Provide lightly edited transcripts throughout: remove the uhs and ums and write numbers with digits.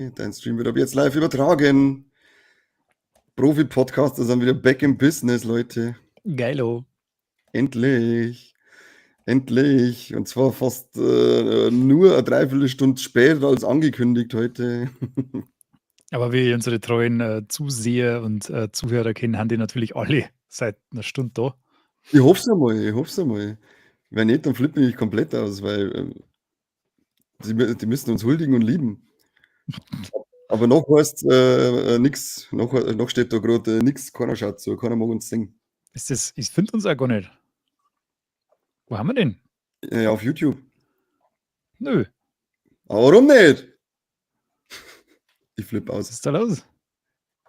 Dein Stream wird ab jetzt live übertragen. Profi-Podcaster sind wieder back in business, Leute. Geilo. Endlich. Endlich. Und zwar fast nur eine Dreiviertelstunde später als angekündigt heute. Aber wie unsere treuen Zuseher und Zuhörer kennen, haben die natürlich alle seit einer Stunde da. Ich hoffe es einmal, ich hoffe es einmal. Wenn nicht, dann flippe ich komplett aus, weil die müssen uns huldigen und lieben. Aber noch heißt nix, noch steht da gerade nix, keiner schaut zu, keiner mag uns sehen. Ist das, ich finde uns auch gar nicht. Wo haben wir denn? Ja, auf YouTube. Nö. Aber warum nicht? Ich flippe aus. Was ist da los?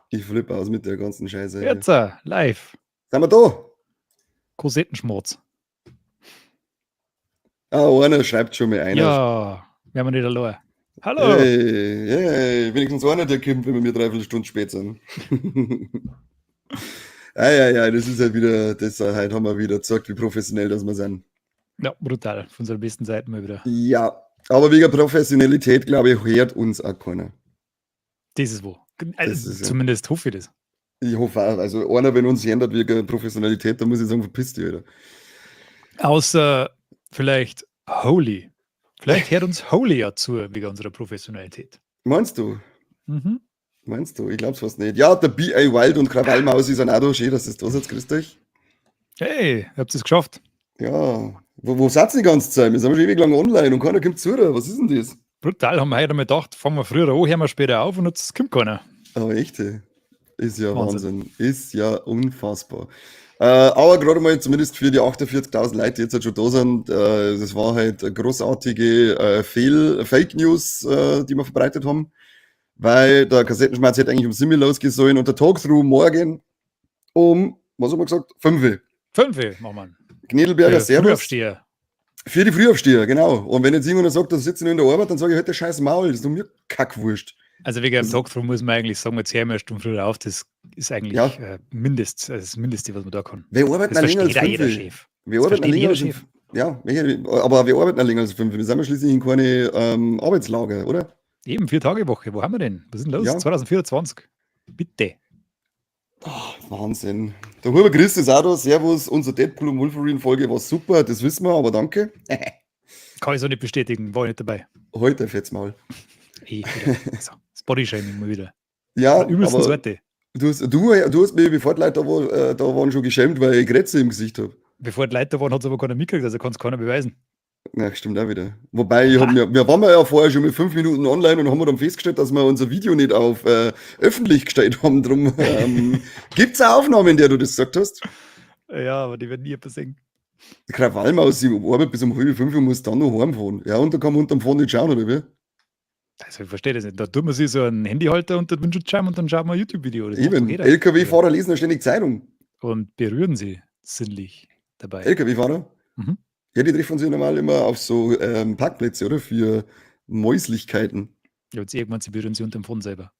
Ich flippe aus mit der ganzen Scheiße. Jetzt, live. Sind wir da? Kosettenschmorz. Ah, einer schreibt schon mal einer. Ja, wir haben nicht allein. Hallo! Hey, hey, wenigstens einer, der kommt, wenn wir dreiviertel Stunde spät sind. Ja, ja, ja, das ist halt wieder, das heute haben wir wieder gezeigt, wie professionell das wir sind. Ja, brutal. Von unserer besten Seite mal wieder. Ja, aber wegen Professionalität, glaube ich, hört uns auch keiner. Das ist wo. Also, Das ist ja zumindest hoffe ich das. Ich hoffe auch. Also einer, wenn uns ändert wegen Professionalität, dann muss ich sagen, verpiss dich, Alter. Außer vielleicht Holy. Vielleicht hört uns Holy ja zu, wegen unserer Professionalität. Meinst du? Mhm. Meinst du? Ich glaub's fast nicht. Ja, der B.A. Wild und Krawallmaus ist auch da. Schön, dass es da seid. Grüßt euch. Hey, habt ihr's geschafft? Ja. Wo seid ihr die ganze Zeit? Wir sind schon ewig lang online und keiner kommt zu. Was ist denn das? Brutal, haben wir heute einmal gedacht, fangen wir früher an, hören wir später auf und jetzt kommt keiner. Aber echt, ey. Ist ja Wahnsinn. Wahnsinn. Ist ja unfassbar. Aber gerade mal zumindest für die 48.000 Leute, die jetzt halt schon da sind, das war halt eine großartige Fake News, die wir verbreitet haben, weil der Kassettenschmerz hätte eigentlich um 7 Uhr losgehen sollen und der Talkthrough morgen um, was haben wir gesagt? 5 Uhr. 5 Uhr, machen wir. Gnedelberger, Für Servus. Frühaufsteher. Für die Frühaufsteher, genau. Und wenn jetzt irgendjemand sagt, da sitzen wir in der Arbeit, dann sage ich halt, der scheiß Maul, das ist doch mir kackwurscht. Also wegen dem Das Talkthrough muss man eigentlich sagen, jetzt hören wir eine Stunde früher auf, das ist eigentlich, Ja. das Mindeste, was man da kann. Wir arbeiten Das auch länger als versteht auch 5 jeder Uhr. Chef. Wir Das arbeiten auch versteht länger jeder als Chef. 5. Ja, aber wir arbeiten auch länger als 5. Wir sind ja schließlich in keine Arbeitslager, oder? Eben, 4-Tage-Woche, wo haben wir denn? Was ist denn los? Ja. 2024. Bitte. Oh, Wahnsinn. Der Huber Chris ist auch da. Servus, unser Deadpool und Wolverine-Folge war super, das wissen wir, aber danke. Kann ich so nicht bestätigen, war ich nicht dabei. Heute fett's Maul. Ey, wieder. Also, das Bodyshaming mal wieder. Ja, Der übelsten aber Sorte. du hast mich, bevor die Leute da waren, schon geschämt, weil ich Krätze im Gesicht hab. Bevor die Leute da waren, hat's aber keiner mitgekriegt, also kann's keiner beweisen. Ja, stimmt auch wieder. Wobei, ich hab mir, wir waren ja vorher schon mit 5 Minuten online und haben dann festgestellt, dass wir unser Video nicht auf öffentlich gestellt haben. Drum gibt's eine Aufnahme, in der du das gesagt hast? Ja, aber die werden nie passieren. Krawallmaus, ich arbeite bis um halb fünf und muss dann noch heimfahren. Ja, und da kann man unterm Fahren nicht schauen, oder wie? Also ich verstehe das nicht. Da tut man sich so einen Handyhalter unter den Windschutzscheiben und dann schaut man ein YouTube-Video. Das macht Eben. doch jeder. L K W-Fahrer lesen ja ständig Zeitung. Und berühren sie sinnlich dabei. L K W-Fahrer? Mhm. Ja, die treffen sich normal immer auf so Parkplätze, oder? Für Mäuslichkeiten. Ja, jetzt irgendwann sie berühren sie unterm Fahren selber.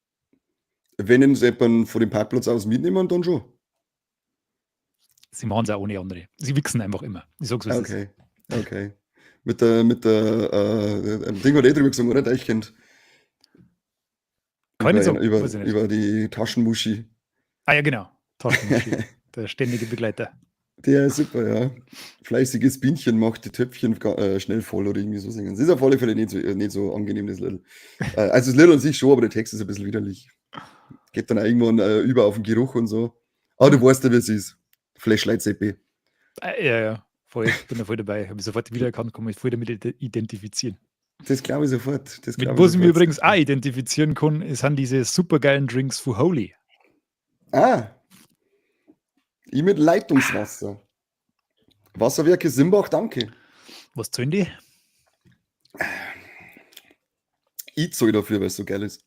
Wenn sie jemanden von dem Parkplatz aus mitnehmen, dann schon. Sie machen's auch ohne andere. Sie wichsen einfach immer. Ich sag's, wie es ist. Okay, okay. Mit der Ding hat eh drüber gesungen, oder? Deichkind. Kann ich Über nicht sagen, weiß ich nicht. die Taschenmuschi. Ah ja, genau. Taschenmuschi. Der ständige Begleiter. Der ist super, ja. Fleißiges Bienchen macht die Töpfchen schnell voll oder irgendwie so singen. Das ist auf alle Fälle nicht so angenehm, das Little. Also das Little an sich schon, aber der Text ist ein bisschen widerlich. Geht dann auch irgendwann über auf den Geruch und so. Ah, du weißt ja, wie es ist. Flashlight Seppi. Ja, ja. Voll, bin da voll dabei. Hab ich sofort wiedererkannt, kann mich voll damit identifizieren. Das glaube ich sofort. Das Mit glaub ich was ich mich sofort. übrigens auch identifizieren kann, sind diese supergeilen Drinks von Holy. Ah. Ich mit Leitungswasser. Wasserwerke Simbach, danke. Was zahlen die? Ich zahle dafür, weil es so geil ist.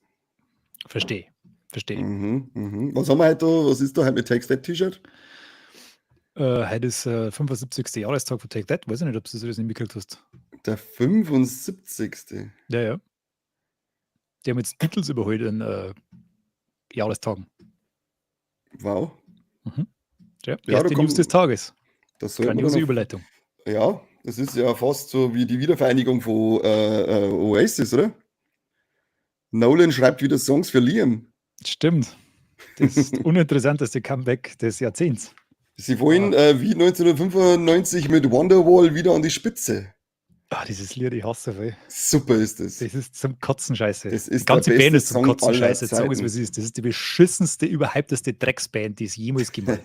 Verstehe. Verstehe. Was haben wir heute da? Was ist da heute mit Take That T-Shirt? Heute ist 75. Jahrestag von Take That. Weiß ich nicht, ob du das nicht mitgekriegt hast. Der 75. Ja, ja. Die haben jetzt Beatles überholt in Jahrestagen. Wow. Ja, Ja, da erste kommt News des Tages. Das sollte man Grandiose dann auf Überleitung. Ja, das ist ja fast so wie die Wiedervereinigung von Oasis, oder? Nolan schreibt wieder Songs für Liam. Stimmt. Das uninteressanteste Comeback des Jahrzehnts. Sie wollen wie 1995 mit Wonderwall wieder an die Spitze. Ah, dieses Lied, ich hasse voll. Super ist das. Das ist zum Kotzen scheiße. Das Die ist der ganze Band beste ist zum Song Kotzen aller scheiße. Jetzt sag ich's, Zeiten. wie es ist. Das ist die beschissenste, überhypteste Drecksband, die es jemals gegeben hat.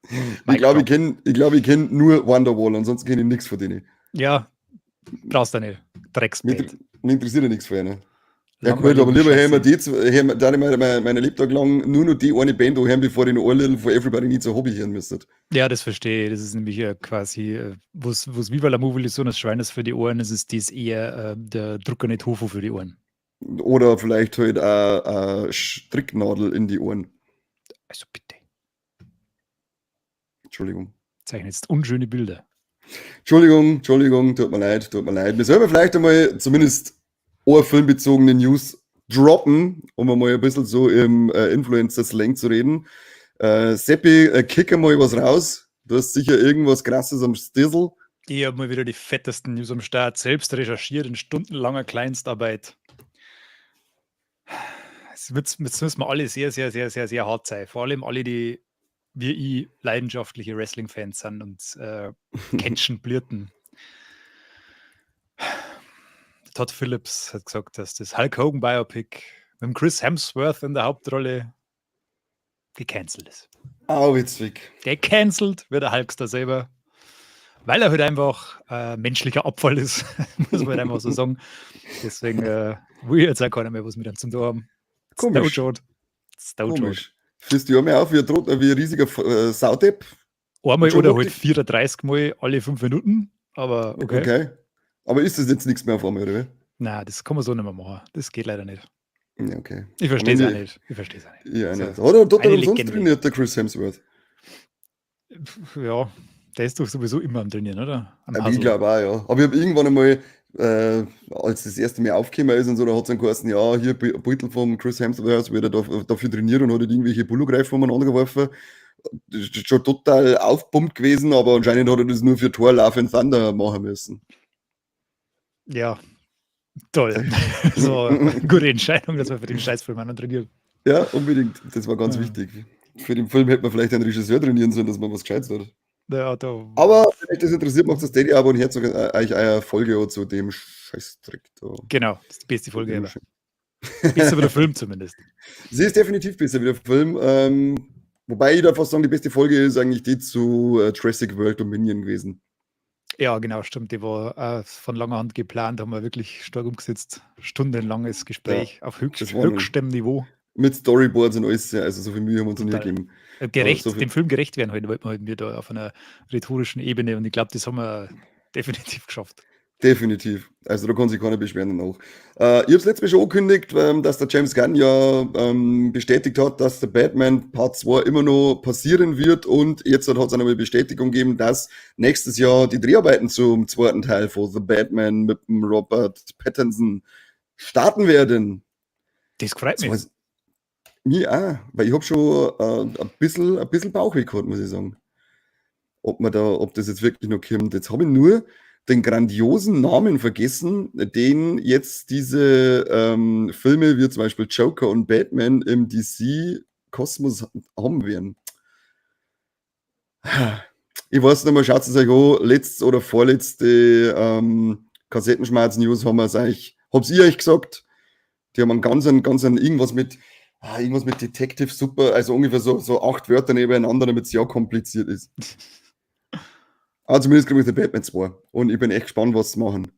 Ich Mic glaube, ich drop. kenne ich glaub, ich kenn nur Wonderwall, ansonsten kenne ich nichts von denen. Ja, brauchst du nicht. Mich, Drecksband. mich interessiert ja nichts von ihnen. Ja gut, aber Langweilige lieber hören wir Scheiße. die, hören wir, da ich meine Lebtag lang nur noch die eine Band hören, bevor ich noch ein Lied von Everybody Needs a Hobby hören müsste. Ja, das verstehe ich. Das ist nämlich quasi, wo's Viva la Movielition das Schwein ist für die Ohren, ist es dies eher der druckerne Tofu für die Ohren. Oder vielleicht halt eine Stricknadel in die Ohren. Also bitte. Entschuldigung. Zeichnest unschöne Bilder. Entschuldigung, Entschuldigung, tut mir leid, tut mir leid. Wir sollen vielleicht einmal zumindest filmbezogene News droppen, um einmal ein bisschen so im Influencer-Slang zu reden. Seppi, kick einmal was raus. Du hast sicher irgendwas Krasses am Stissel. Ich habe mal wieder die fettesten News am Start, selbst recherchiert in stundenlanger Kleinstarbeit. Jetzt müssen wir alle sehr, sehr, sehr, sehr, sehr hart sein. Vor allem alle, die wie ich leidenschaftliche Wrestling-Fans sind und Catchen blirten. Todd Phillips hat gesagt, dass das Hulk Hogan Biopic mit dem Chris Hemsworth in der Hauptrolle gecancelt ist. Au, witzig. Gecancelt wird der Hulkster selber, weil er halt einfach menschlicher Abfall ist, muss man halt einfach so sagen. Deswegen will jetzt auch keiner mehr was mit ihm zu tun haben. Komisch. Stone Stone Komisch. Führst du ja mehr auf wie ein, wie ein riesiger Saudepp? Einmal Schon oder halt wirklich? 34 Mal alle 5 Minuten, aber okay. Okay. Aber ist das jetzt nichts mehr auf einmal, oder wie? Nein, das kann man so nicht mehr machen. Das geht leider nicht. Ja, okay. Ich verstehe es auch Am Ende- nicht. Ich verstehe es auch nicht. Ja, So, nicht. Hat er total eine umsonst Legende. trainiert, der Chris Hemsworth. Ja, der ist doch sowieso immer am Trainieren, oder? Am Aber ich Hustle. glaube auch, ja. Aber ich habe irgendwann einmal, als das erste Mal aufgekommen ist und so, da hat es dann geheißen, ja, hier Beutel vom Chris Hemsworth wird er da, dafür trainiert und hat halt irgendwelche Pullo-Greifen umeinander geworfen. Das ist schon total aufpumpt gewesen, aber anscheinend hat er das nur für Thor Love and Thunder machen müssen. Ja, toll. So, gute Entscheidung, dass man für den Scheißfilm auch noch trainiert. Ja, unbedingt. Das war ganz Ja. wichtig. Für den Film hätte man vielleicht einen Regisseur trainieren sollen, dass man was Gescheites wird. Ja, da, Aber wenn euch das interessiert, macht das Daily Abo und hört sogar euch eine Folge zu dem Scheißdreck da. Genau, das ist die beste Folge Dem ever. Besser wie der Film zumindest. Sie ist definitiv besser wie der Film. Wobei ich da fast sagen, die beste Folge ist eigentlich die zu Jurassic World Dominion gewesen. Ja, genau, stimmt. Die war von langer Hand geplant, haben wir wirklich stark umgesetzt. Stundenlanges Gespräch auf das war höchstem Niveau. Mit Storyboards und alles. Ja, also so viel Mühe haben wir uns noch nie Total. gegeben. Gerecht, so viel- dem Film gerecht werden heute, wollten wir halt wir da auf einer rhetorischen Ebene und ich glaube, das haben wir definitiv geschafft. Definitiv. Also da kann sich keiner beschweren danach. Ich habe es letztes Mal schon angekündigt, dass der James Gunn ja bestätigt hat, dass der Batman Part 2 immer noch passieren wird und jetzt hat es auch nochmal Bestätigung gegeben, dass nächstes Jahr die Dreharbeiten zum zweiten Teil von The Batman mit dem Robert Pattinson starten werden. Das freut Das mich. weiß mich auch, weil ich habe schon ein bisschen Bauchweh gehabt, muss ich sagen. Ob das jetzt wirklich noch kommt. Jetzt habe ich nur den grandiosen Namen vergessen, den jetzt diese Filme wie zum Beispiel Joker und Batman im DC-Kosmos haben werden. Ich weiß nicht mehr, schaut es euch an, letzte oder vorletzte Kassettenschmerz-News haben wir es eigentlich, hab's ich euch gesagt, die haben einen ganz einen irgendwas mit Detective Super, also ungefähr so acht Wörter nebeneinander, damit es ja kompliziert ist. Aber zumindest kriege ich den Batman 2. Und ich bin echt gespannt, was sie machen.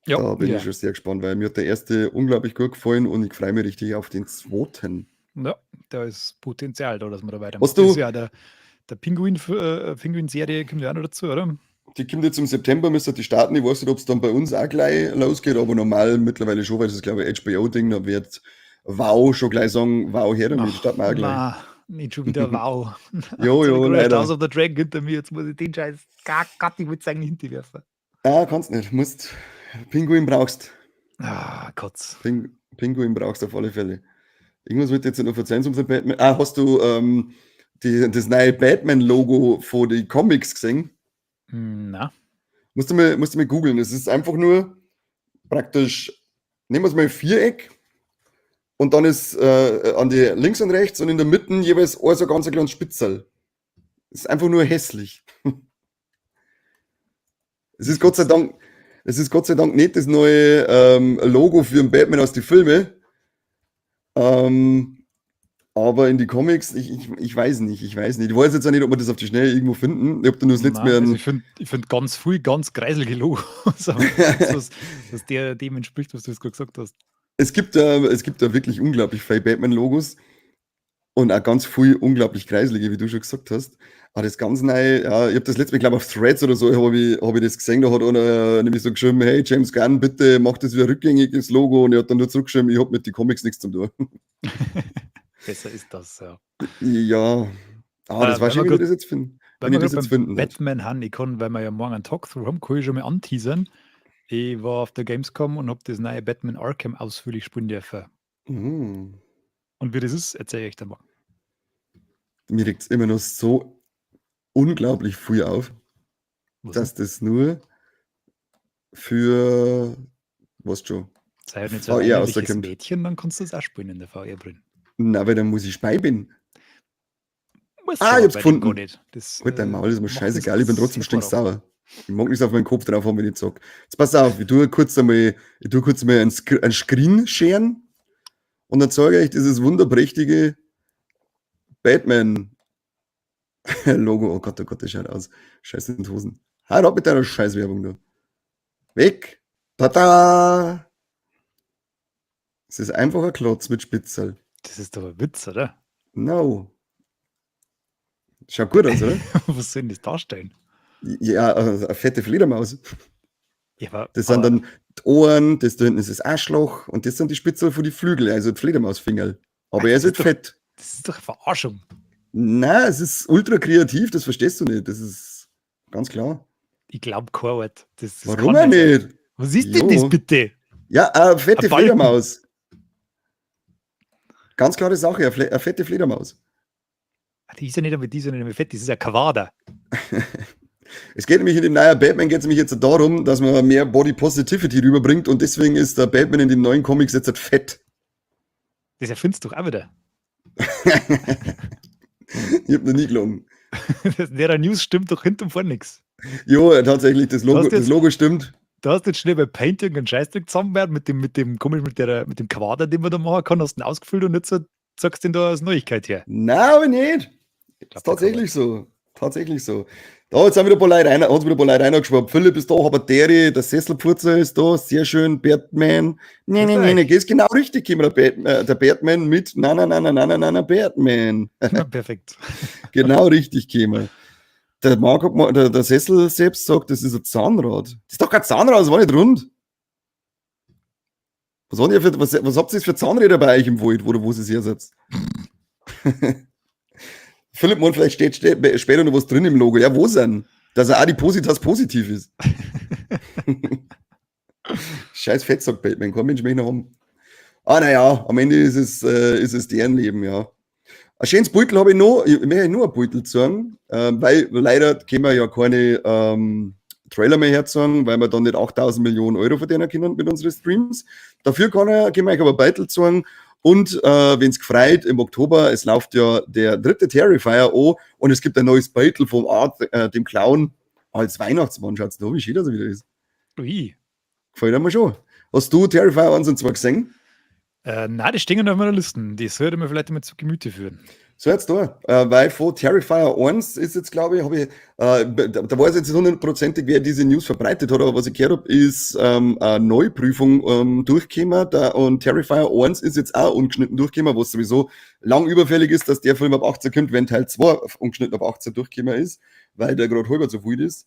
Ja, Da bin ja. ich schon sehr gespannt, weil mir hat der erste unglaublich gut gefallen und ich freue mich richtig auf den zweiten. Ja, da ist Potenzial da, dass man da weitermacht. Hast du- Das ist ja der Pinguin-Serie kommt ja auch noch dazu, oder? Die kommt jetzt im September, müsste die starten. Ich weiß nicht, ob es dann bei uns auch gleich losgeht, aber normal mittlerweile schon, weil das ist, glaube ich, HBO-Ding, da wird Wow schon gleich sagen, wow, her damit, starten wir auch gleich. Na, nicht schon wieder wow. Jo, Jetzt hab jo, ich gerade leider. House of the Dragon hinter mir, jetzt muss ich den Scheiß, Gott, ich will es eigentlich hinterwerfen. Ah, kannst nicht. Musst, Pinguin brauchst. Ah, Kotz. Pinguin brauchst auf alle Fälle. Irgendwas wird jetzt noch verzeihen zum Batman. Ah, hast du das neue Batman-Logo von den Comics gesehen? Na, Musst du mal googeln. Es ist einfach nur praktisch, nehmen wir es mal ein Viereck Und dann ist an die links und rechts und in der Mitte jeweils ein so ganz ein kleines Spitzel. Ist einfach nur hässlich. Es ist Gott sei Dank nicht das neue Logo für den Batman aus den Filmen. Aber in die Comics, ich weiß nicht, ich weiß nicht. Ich weiß jetzt auch nicht, ob wir das auf die Schnelle irgendwo finden. Ich habe da nur das letzte Mal also ich find ganz viel, ganz kreiselige Logos, aber was, was der dem entspricht, was du jetzt gerade gesagt hast. Es gibt da wirklich unglaublich viele Batman-Logos und auch ganz viel unglaublich kreiselige, wie du schon gesagt hast. Aber das ganz neue, ja, ich habe das letzte Mal, glaube auf Threads oder so, hab ich das gesehen, da hat einer nämlich so geschrieben: „Hey James Gunn, bitte mach das wieder rückgängig, das Logo.“ Und er hat dann nur zurückgeschrieben: „Ich habe mit den Comics nichts zu tun.“ Besser ist das, ja. Ja. Ah, das war Weil schön, wir wenn ich grad das jetzt finden weil wenn wir ich das grad jetzt beim finden würde. Batman han, ich kann, weil wir ja morgen einen Talkthrough haben, kann ich schon mal anteasern. Ich war auf der Gamescom und habe das neue Batman Arkham ausführlich spielen dürfen. Und wie das ist, erzähle ich euch dann morgen. Mir regt's immer noch so unglaublich viel auf, Was dass denn? das nur für, weißt schon, Sei halt nicht so ein VR weinerliches rauskommt. Mädchen, dann kannst du das auch spielen in der VR-Brille. Na, weil dann muss ich speibin. Musst Ah, du ich hab's aber bei dem gar gefunden. nicht. Das, Halt dein Maul, ist mir macht das scheißegal, ich bin trotzdem hervorragend. stinksauer. Ich mag nichts auf meinen Kopf drauf haben, wenn ich zock. Jetzt pass auf, ich tue kurz einmal ein Screen sharen und dann zeige ich euch dieses wunderprächtige Batman Logo. Oh Gott, das schaut aus. Scheiße in die Hosen. Hör ab mit deiner Scheißwerbung da. Weg. Tada! Es ist einfach ein Klotz mit Spitzel. Das ist doch ein Witz, oder? No. Schaut gut aus, oder? Was soll denn das darstellen? Ja, eine fette Fledermaus. Ja, aber, Das sind aber dann die Ohren, das da hinten ist das Arschloch und das sind die Spitzel von die Flügel, also die Fledermausfinger. Aber er ist das halt ist doch, fett. das ist doch eine Verarschung. Nein, es ist ultra kreativ, das verstehst du nicht. Das ist ganz klar. Ich glaube kein Wort. Das Warum kann auch nicht sein. nicht? Was ist denn das Jo. bitte? Ja, eine fette Ein Balken. Fledermaus. Ganz klare Sache, eine fette Fledermaus. Ah, die ist ja nicht einmal, die ist ja nicht einmal fett, das ist ja Quader. Es geht nämlich in dem neuen Batman geht es nämlich jetzt darum, dass man mehr Body Positivity rüberbringt und deswegen ist der Batman in den neuen Comics jetzt halt fett. Das erfindest du doch auch wieder. Ich hab noch nie gelogen. Das, der News stimmt doch hinten und vorne nichts. Jo, tatsächlich, das Logo, Du hast das jetzt Logo stimmt. Du hast jetzt schnell bei Paint irgendeinen Scheißdreck zusammengebaut mit dem, mit dem, komisch, mit der, mit dem Quader, den man da machen kann, hast du ihn ausgefüllt und jetzt sagst du ihn da als Neuigkeit her. Nein, aber nicht. Ich Ist glaub, der tatsächlich so. Tatsächlich so. Da jetzt sind wieder ein paar Leute rein, hat's wieder ein paar Leute reingeschwappt. Philipp ist da, Habatere, der Sesselpurzer ist da, sehr schön, Batman. Nee, nee, nee, nee, ist genau richtig, gekommen, der Batman mit, na, na, na, na, na, na, na, na, Batman. Ja, perfekt. Genau richtig gekommen. Der Marc hat mal, der Sessel selbst sagt, das ist ein Zahnrad. Das ist doch kein Zahnrad, das war nicht rund. Was, waren ihr für, was, was habt ihr für Zahnräder bei euch im Wald, wo sie her setzt? Philipp meint, vielleicht steht später noch was drin im Logo. Ja, wo denn? Dass er Adipositas positiv ist. Scheiß Fettsack, Batman. Kein Mensch möchte noch haben. Ah, naja, am Ende ist es deren Leben, ja. Ein schönes Beutel habe ich noch. Ich möchte nur ein Beutel zeigen, weil leider können wir ja keine Trailer mehr herzeigen, weil wir dann nicht 8000 Millionen Euro verdienen können mit unseren Streams. Dafür können wir euch aber Beutel zeigen. Und wenn's gefreut, im Oktober, es läuft ja der dritte Terrifier an und es gibt ein neues Beutel vom Art, dem Clown, als Weihnachtsmann. Schaut's da, wie schön das wieder ist. Ui. Gefällt mir schon. Hast du Terrifier 1 und 2 gesehen? Nein, die stehen noch auf meiner Liste. Die sollte man vielleicht einmal zu Gemüte führen. So jetzt da. Weil von Terrifier 1 ist jetzt, glaube ich, hab ich, da weiß ich jetzt nicht hundertprozentig, wer diese News verbreitet hat, aber was ich gehört hab, ist eine Neuprüfung durchgekommen. Da, und Terrifier 1 ist jetzt auch ungeschnitten durchgekommen, was sowieso lang überfällig ist, dass der Film ab 18 kommt, wenn Teil 2 ungeschnitten ab 18 durchgekommen ist, weil der gerade halber so wild ist.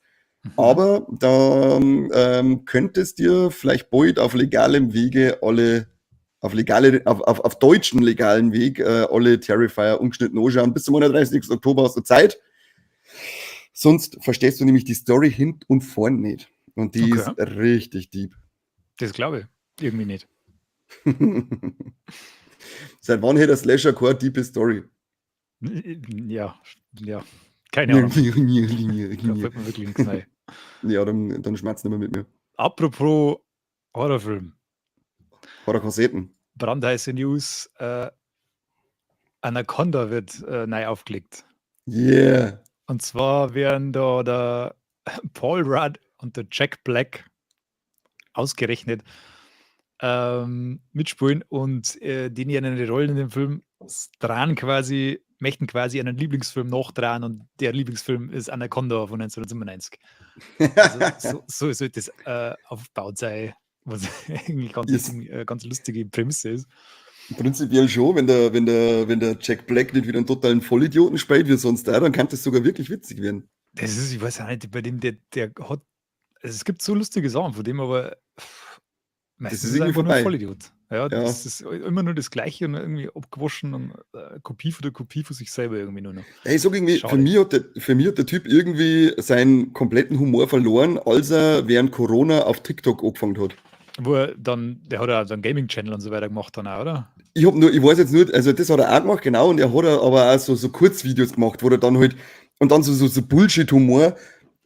Aber da könntest dir vielleicht bald auf legalem Wege alle, auf legale, auf, auf, auf deutschen legalen Weg alle Terrifier ungeschnitten anschauen. Bis zum 31. Oktober hast du Zeit. Sonst verstehst du nämlich die Story hint und vorn nicht. Und die ist richtig deep. Das glaube ich irgendwie nicht. Seit wann hat der Slasher keine deepe Story? Ja, ja. Keine Ahnung. Da fällt mir wirklich nichts ein. Ja, dann schmerzt nicht mehr mit mir. Apropos Horrorfilm. Horrorkassetten. Brandheiße News, Anaconda wird neu aufgelegt. Yeah. Und zwar werden da der Paul Rudd und der Jack Black ausgerechnet mitspielen und die ihre Rollen in dem Film drehen quasi, möchten quasi einen Lieblingsfilm nachdrehen und der Lieblingsfilm ist Anaconda von 1997. Also so sollte das aufgebaut sein, was eigentlich ganz lustige Prämisse ist. Prinzipiell schon, wenn der Jack Black nicht wieder einen totalen Vollidioten spielt, wie sonst auch, dann kann das sogar wirklich witzig werden. Das ist, ich weiß auch nicht, bei dem, der hat, also es gibt so lustige Sachen von dem, aber pff, Das meistens ist ist er irgendwie einfach nur ein vorbei. Vollidiot. Ja, das ist immer nur das Gleiche und irgendwie abgewaschen und Kopie von der Kopie von sich selber irgendwie nur noch. Ey, ich sag irgendwie, Schade. für mich hat der Typ irgendwie seinen kompletten Humor verloren, als er während Corona auf TikTok angefangen hat. Wo er dann, der hat ja so einen Gaming-Channel und so weiter gemacht dann auch, oder? Ich weiß jetzt nur, also das hat er auch gemacht, genau, und er hat aber auch so Kurzvideos gemacht, wo er dann halt, und dann so Bullshit-Humor,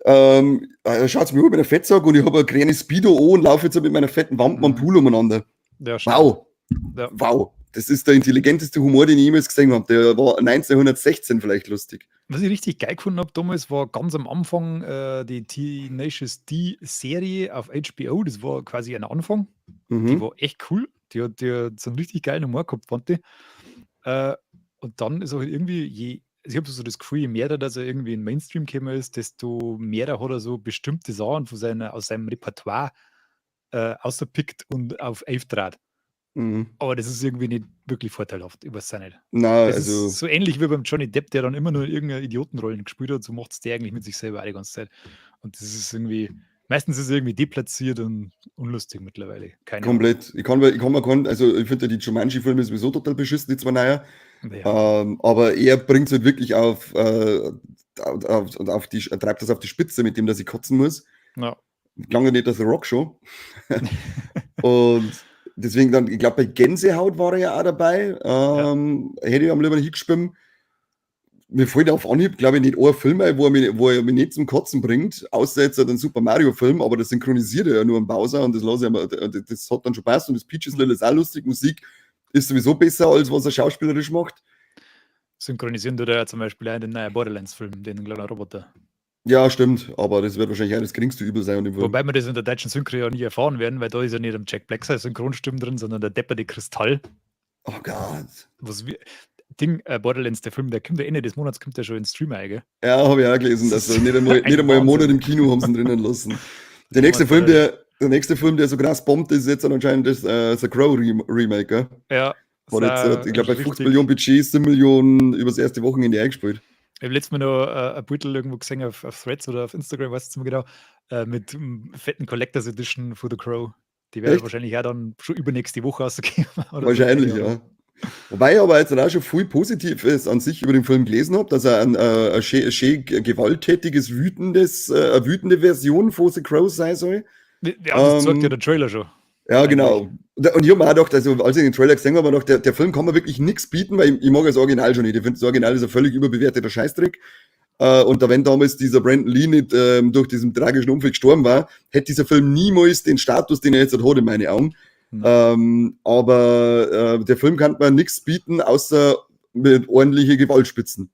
schaut's mir an, mit einer Fettsack und ich habe eine kleine Speedo an und laufe jetzt mit meiner fetten Wampen am Pool umeinander. Ja, stimmt. Wow. Ja. Wow. Das ist der intelligenteste Humor, den ich jemals gesehen habe. Der war 1916 vielleicht lustig. Was ich richtig geil gefunden habe damals, war ganz am Anfang die Tenacious D-Serie auf HBO. Das war quasi ein Anfang. Die war echt cool. Die hat so einen richtig geilen Humor gehabt, fand ich. Und dann ist auch irgendwie, also ich habe so das Gefühl, je mehr dass er irgendwie in den Mainstream gekommen ist, desto mehr hat er so bestimmte Sachen aus seinem Repertoire außerpickt und auf aufdraht. Aber das ist irgendwie nicht wirklich vorteilhaft. Ich weiß es auch nicht. Na, Das also ist so ähnlich wie beim Johnny Depp, der dann immer nur irgendeine Idiotenrollen gespielt hat, so macht es der eigentlich mit sich selber auch die ganze Zeit. Und das ist irgendwie, meistens ist es irgendwie deplatziert und unlustig mittlerweile. Keine Ahnung. Komplett. Ich kann mir keinen, also ich finde ja die Jumanji-Filme sowieso total beschissen, die zwei neuen. Aber er bringt es halt wirklich auf die, er treibt das auf die Spitze, mit dem, dass ich kotzen muss. Lange nicht das The Rock schon. Und deswegen dann, ich glaube, bei Gänsehaut war er ja auch dabei. Hätte ich am lieber hingeschrieben. Mir fällt auf Anhieb, glaube ich, nicht ein Film ein, wo er mich nicht zum Kotzen bringt, außer jetzt den Super Mario-Film, aber das synchronisiert er ja nur am Bowser und das lasse ich immer, das hat dann schon passt und das Peaches Lied ist auch lustig, Musik ist sowieso besser, als was er schauspielerisch macht. Synchronisieren tut er ja zum Beispiel auch in den neuen Borderlands-Film, den kleinen Roboter. Ja, stimmt, aber das wird wahrscheinlich auch das geringste Übel sein an dem Film. Wobei wir das in der deutschen Synchro ja nie erfahren werden, weil da ist ja nicht am Jack Black seine Synchronstimme drin, sondern der depperte Kristall. Oh Gott. Was wir, Ding, Borderlands, der Film, der kommt ja Ende des Monats, kommt der schon ins Stream ein, gell? Ja, habe ich auch gelesen, dass Das er nicht einmal, ist nicht ein einmal einen Monat Wahnsinn. im Kino haben sie ihn drinnen lassen. Der nächste Film, der so krass bombt, ist jetzt dann anscheinend das The Crow Remake, gell? Ja. Hat jetzt, ich glaube, bei 50 richtig. Millionen Budget, 7 Millionen übers erste Wochenende eingespielt. Ich habe letztes Mal noch ein Bild irgendwo gesehen auf Threads oder auf Instagram, weiß ich nicht mehr genau, mit fetten Collectors Edition von The Crow. Die werden Echt? wahrscheinlich auch dann schon übernächste Woche rausgehen oder so, Wahrscheinlich, keine Ahnung. ja. Wobei ich aber jetzt auch schon viel Positives an sich über den Film gelesen habe, dass er ein schön gewalttätiges, eine wütende Version von The Crow sein soll. Ja, das zeigt ja der Trailer schon. Ja, genau. Eigentlich. Und ich habe mir auch gedacht, also als ich den Trailer gesehen habe, habe ich gedacht, der Film kann mir wirklich nichts bieten, weil ich mag das Original schon nicht. Ich finde, das Original ist ein völlig überbewerteter Scheißdreck. Und da, wenn damals dieser Brandon Lee nicht durch diesen tragischen Unfall gestorben war, hätte dieser Film niemals den Status, den er jetzt hat, in meinen Augen. Aber der Film kann mir nichts bieten, außer mit ordentlichen Gewaltspitzen.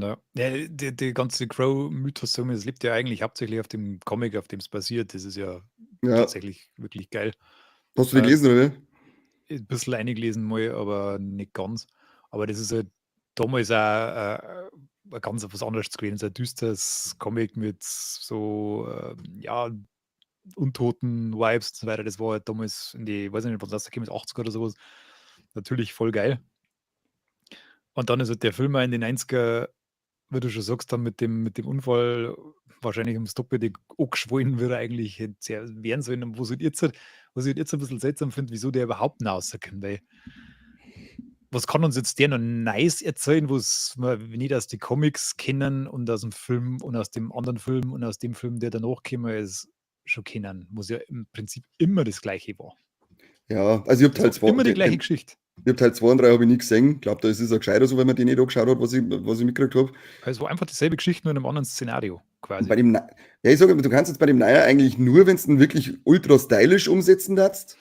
Ja, die ganze Crow-Mythos, das lebt ja eigentlich hauptsächlich auf dem Comic, auf dem es basiert. Das ist ja tatsächlich wirklich geil. Hast du den gelesen, oder wie? Ein bisschen eingelesen mal, aber nicht ganz. Aber das ist halt damals auch ganz was anderes gewesen. So ein düsteres Comic mit so, ja, untoten Vibes und so weiter. Das war halt damals in die, weiß ich nicht, wann das rausgekommen ist, 80er oder sowas. Natürlich voll geil. Und dann ist halt der Film auch in den 90er, wie du schon sagst, dann mit dem Unfall wahrscheinlich ums Doppelte angeschwollen, wie er eigentlich hätte werden sollen. Und was ich halt jetzt ein bisschen seltsam finde, wieso der überhaupt noch rauskommt, weil was kann uns jetzt der noch Neues erzählen, was wir nicht aus den Comics kennen und aus dem Film und aus dem anderen Film und aus dem Film, der danach gekommen ist, schon kennen, was ja im Prinzip immer das Gleiche war. Ja, also ich habe Das Teil war 2, immer die gleiche Geschichte. ich hab Teil 2 und 3 habe ich nie gesehen. Ich glaube, da ist es auch gescheiter so, wenn man die nicht angeschaut hat, was ich mitgekriegt habe. Es war einfach dieselbe Geschichte, nur in einem anderen Szenario quasi. Bei dem, ja, ich sage, du kannst jetzt bei dem Neuer eigentlich nur, wenn du ihn wirklich ultra stylisch umsetzen darfst.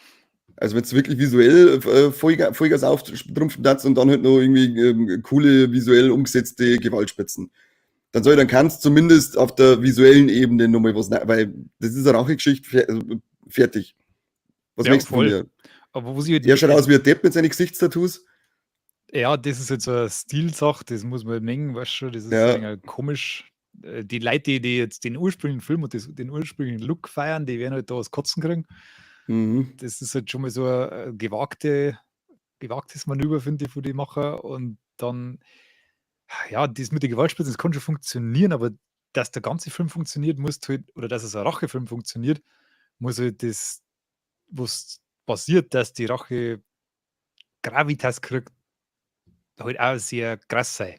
Also wenn es wirklich visuell Vollgas auftrumpfen darfst und dann halt noch irgendwie coole, visuell umgesetzte Gewaltspitzen. Dann soll dann kannst zumindest auf der visuellen Ebene nochmal was, weil das ist eine Rachegeschichte, fertig. Was Ja, möchtest du von voll. mir? Aber wo sie halt Er schaut aus wie ein Depp mit seinen Gesichtstattoos. Ja, das ist jetzt so eine Stilsache, das muss man halt mengen, weißt schon, das ist ein wenig komisch. Die Leute, die jetzt den ursprünglichen Film und den ursprünglichen Look feiern, die werden halt da was Kotzen kriegen. Das ist halt schon mal so ein gewagtes Manöver, finde ich, von den Macher. Und dann, ja, das mit den Gewaltspitzen, das kann schon funktionieren, aber dass der ganze Film funktioniert, muss halt, oder dass es ein Rachefilm funktioniert, muss halt das, was passiert, dass die Rache Gravitas kriegt, halt auch sehr krass sein.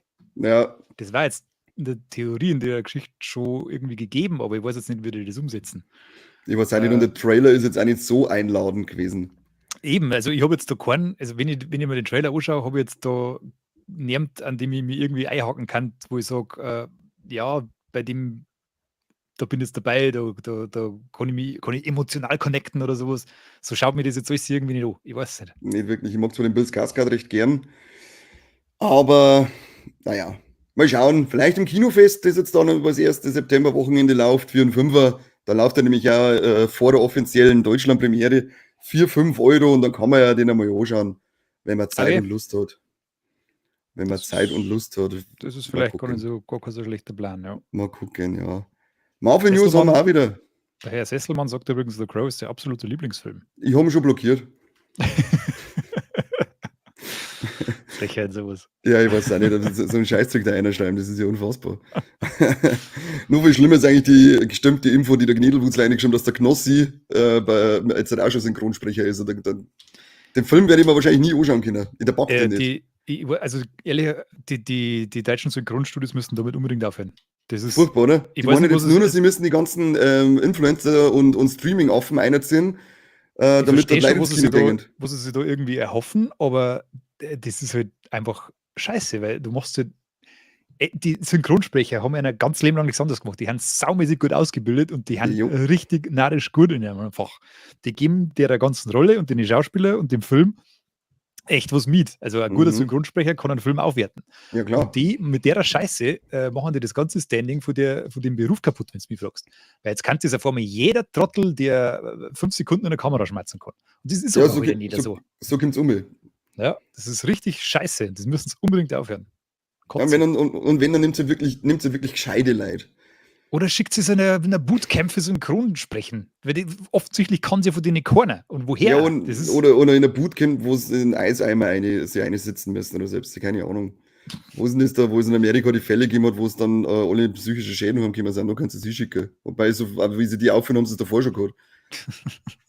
Das war jetzt in der Theorie, in der Geschichte schon irgendwie gegeben, aber ich weiß jetzt nicht, wie die das umsetzen. Ich weiß auch nicht, und der Trailer ist jetzt auch nicht so einladend gewesen. Eben, also ich habe jetzt da keinen, also wenn ich mir den Trailer anschaue, habe ich jetzt da niemand, an dem ich mich irgendwie einhaken kann, wo ich sag, ja, bei dem, da bin ich jetzt dabei, da kann ich mich, kann ich emotional connecten oder sowas. So schaut mir das jetzt alles irgendwie nicht an. Ich weiß es nicht. Nicht wirklich. Ich mag zwar den Bill Skarsgård recht gern, aber naja, mal schauen. Vielleicht im Kinofest, das jetzt dann über das erste Septemberwochenende läuft, 4 und 5er, da läuft er nämlich auch vor der offiziellen Deutschlandpremiere 4, 5 Euro und dann kann man ja den einmal anschauen, wenn man Zeit und Lust hat. Wenn man Zeit und Lust hat. Das ist Mal vielleicht gar nicht gucken. so, gar kein so schlechter Plan, ja. Mal gucken, ja. Marvel News haben wir auch wieder. Der Herr Sesselmann sagt übrigens, The Crow ist der absolute Lieblingsfilm. Ich habe ihn schon blockiert. Frechheit, sowas. Ja, ich weiß auch nicht, ob so ein Scheißzeug da einer schreiben, das ist ja unfassbar. Nur viel schlimmer ist eigentlich die gestimmte Info, die der Gnedelwutzl reingeschrieben hat, dass der Knossi bei, jetzt halt auch schon Synchronsprecher ist. Und den Film werde ich mir wahrscheinlich nie anschauen können. In der Backe nicht. Also ehrlich, die deutschen Synchronstudios müssen damit unbedingt aufhören. Das ist furchtbar, oder? Ich Die weiß wollen nicht, jetzt was nur es noch, ist. sie müssen die ganzen Influencer und Streaming-Affen einziehen, Ich damit verstehe da schon, Leute was ins sie Kino da, gehen. was sie sich da irgendwie erhoffen, aber das ist halt einfach scheiße, weil du machst halt, die Synchronsprecher haben ja ein ganz Leben lang nichts anderes gemacht. Die haben saumäßig gut ausgebildet und die haben richtig narrisch gut in ihrem Fach. Die geben der ganzen Rolle und den Schauspieler und dem Film echt was mit. Also ein guter Synchronsprecher kann einen Film aufwerten. Ja, klar. Und die mit der Scheiße machen die das ganze Standing von dem Beruf kaputt, wenn du mich fragst. Weil jetzt kann das ja vor mir jeder Trottel, der 5 Sekunden in der Kamera schmerzen kann. Und das ist Ja, aber wieder nicht so. so kommt's um mich. Ja, das ist richtig scheiße. Das müssen sie unbedingt aufhören. Ja, und wenn dann, und wenn, dann nimmt sie wirklich gescheite Leute. Oder schickt sie so eine Bootcamp für Synchronsprechen. Weil die, offensichtlich kann sie von denen keiner. Und woher? Ja, und, Das ist oder in einer Bootcamp, wo sie in Eiseimer sie eine sitzen müssen oder selbst, keine Ahnung. Wo ist denn das da, wo es in Amerika die Fälle gegeben hat, wo es dann alle psychische Schäden haben können, sind, da kannst du sie schicken. Wobei, so, aber wie sie die aufführen, haben sie es davor schon gehabt.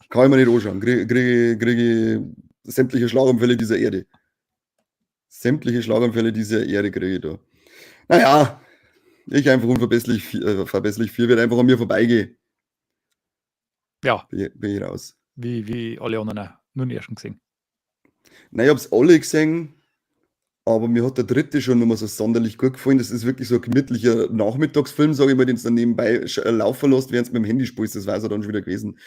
Kann ich mir nicht anschauen. Krieg ich sämtliche Schlaganfälle dieser Erde. Sämtliche Schlaganfälle dieser Erde kriege ich da. Naja, ich einfach unverbesserlich verbesserlich 4 wird einfach an mir vorbeigehen. Bin ich raus. Wie alle anderen auch. Nur den ersten gesehen. Nein, ich hab's alle gesehen, aber mir hat der dritte schon nochmal so sonderlich gut gefallen. Das ist wirklich so ein gemütlicher Nachmittagsfilm, sag ich mal, den du dann nebenbei laufen lässt, während du mit dem Handy spielst. Das war's ja dann schon wieder gewesen.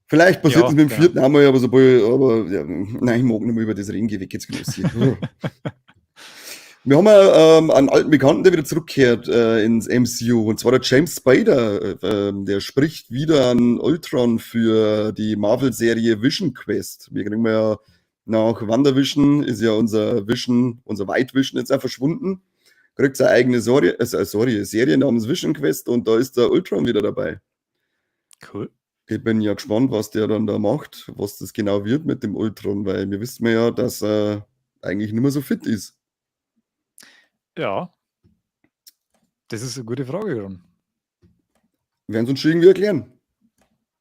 Vielleicht passiert das mit dem vierten auch mal, aber sobald, aber, ja, nein, ich mag nicht mehr über das reden, geh weg jetzt, Knossi. Wir haben ja einen alten Bekannten, der wieder zurückkehrt ins MCU, und zwar der James Spader, der spricht wieder an Ultron für die Marvel-Serie Vision Quest. Wir kriegen ja nach WandaVision, ist ja unser Vision, unser White Vision jetzt auch verschwunden, kriegt seine eigene Serie namens Vision Quest, und da ist der Ultron wieder dabei. Cool. Ich bin ja gespannt, was der dann da macht, was das genau wird mit dem Ultron, weil wir wissen ja, dass er eigentlich nicht mehr so fit ist. Ja, das ist eine gute Frage, Ron. Werden sie uns schon irgendwie erklären.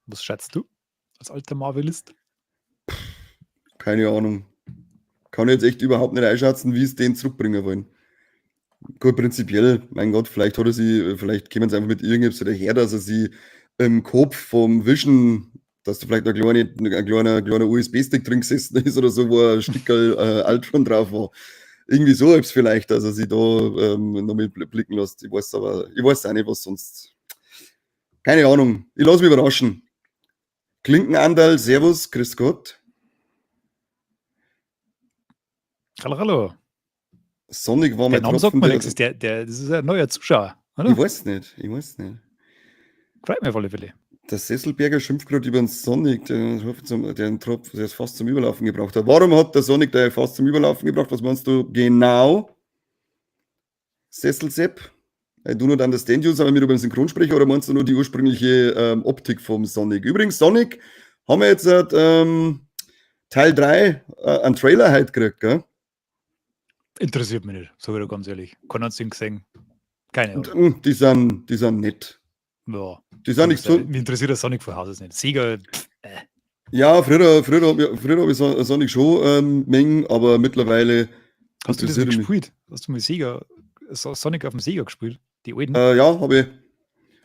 Was schätzt du als alter Marvelist? Keine Ahnung. Kann ich jetzt echt überhaupt nicht einschätzen, wie es den zurückbringen wollen. Gut, prinzipiell, mein Gott, vielleicht hat er sie, vielleicht kämen sie einfach mit irgendetwas daher, dass er sie im Kopf vom Vision, dass da vielleicht ein kleiner U S B-Stick drin gesessen ist oder so, wo ein Stickerl Ultron drauf war. Irgendwie so etwas vielleicht, dass er sich da noch mit blicken lässt. Ich weiß aber, ich weiß auch nicht, was sonst. Keine Ahnung. Ich lass mich überraschen. Klinkenandal, Servus, grüß Gott. Hallo, hallo. Sonic war Der mein Name sagt Tropfen, mir der, nichts. Das ist ein neuer Zuschauer, ich oder? weiß nicht, ich weiß nicht. Freut mich auf alle Fälle. Der Sesselberger schimpft gerade über den Sonic, der den Tropf, der es fast zum Überlaufen gebracht hat. Warum hat der Sonic der fast zum Überlaufen gebracht? Was meinst du genau? Sesselsepp? I do not understand you, sind wir wieder beim Synchronsprecher oder meinst du nur die ursprüngliche Optik vom Sonic? Übrigens, Sonic haben wir jetzt Teil 3 einen Trailer heute gekriegt, gell? Interessiert mich nicht, sag ich dir ganz ehrlich. Keinen einzigen gesehen. Keine Ahnung. Die sind nett. Ja. Die sind nicht so. Mich interessiert der Sonic von Haus aus nicht. Sega, pff. Ja, früher hab ich Sonic schon Mengen, aber mittlerweile Hast du das interessiert nicht mich. gespielt? Hast du mal Sonic auf dem Sega gespielt? Die alten? Ja, habe ich.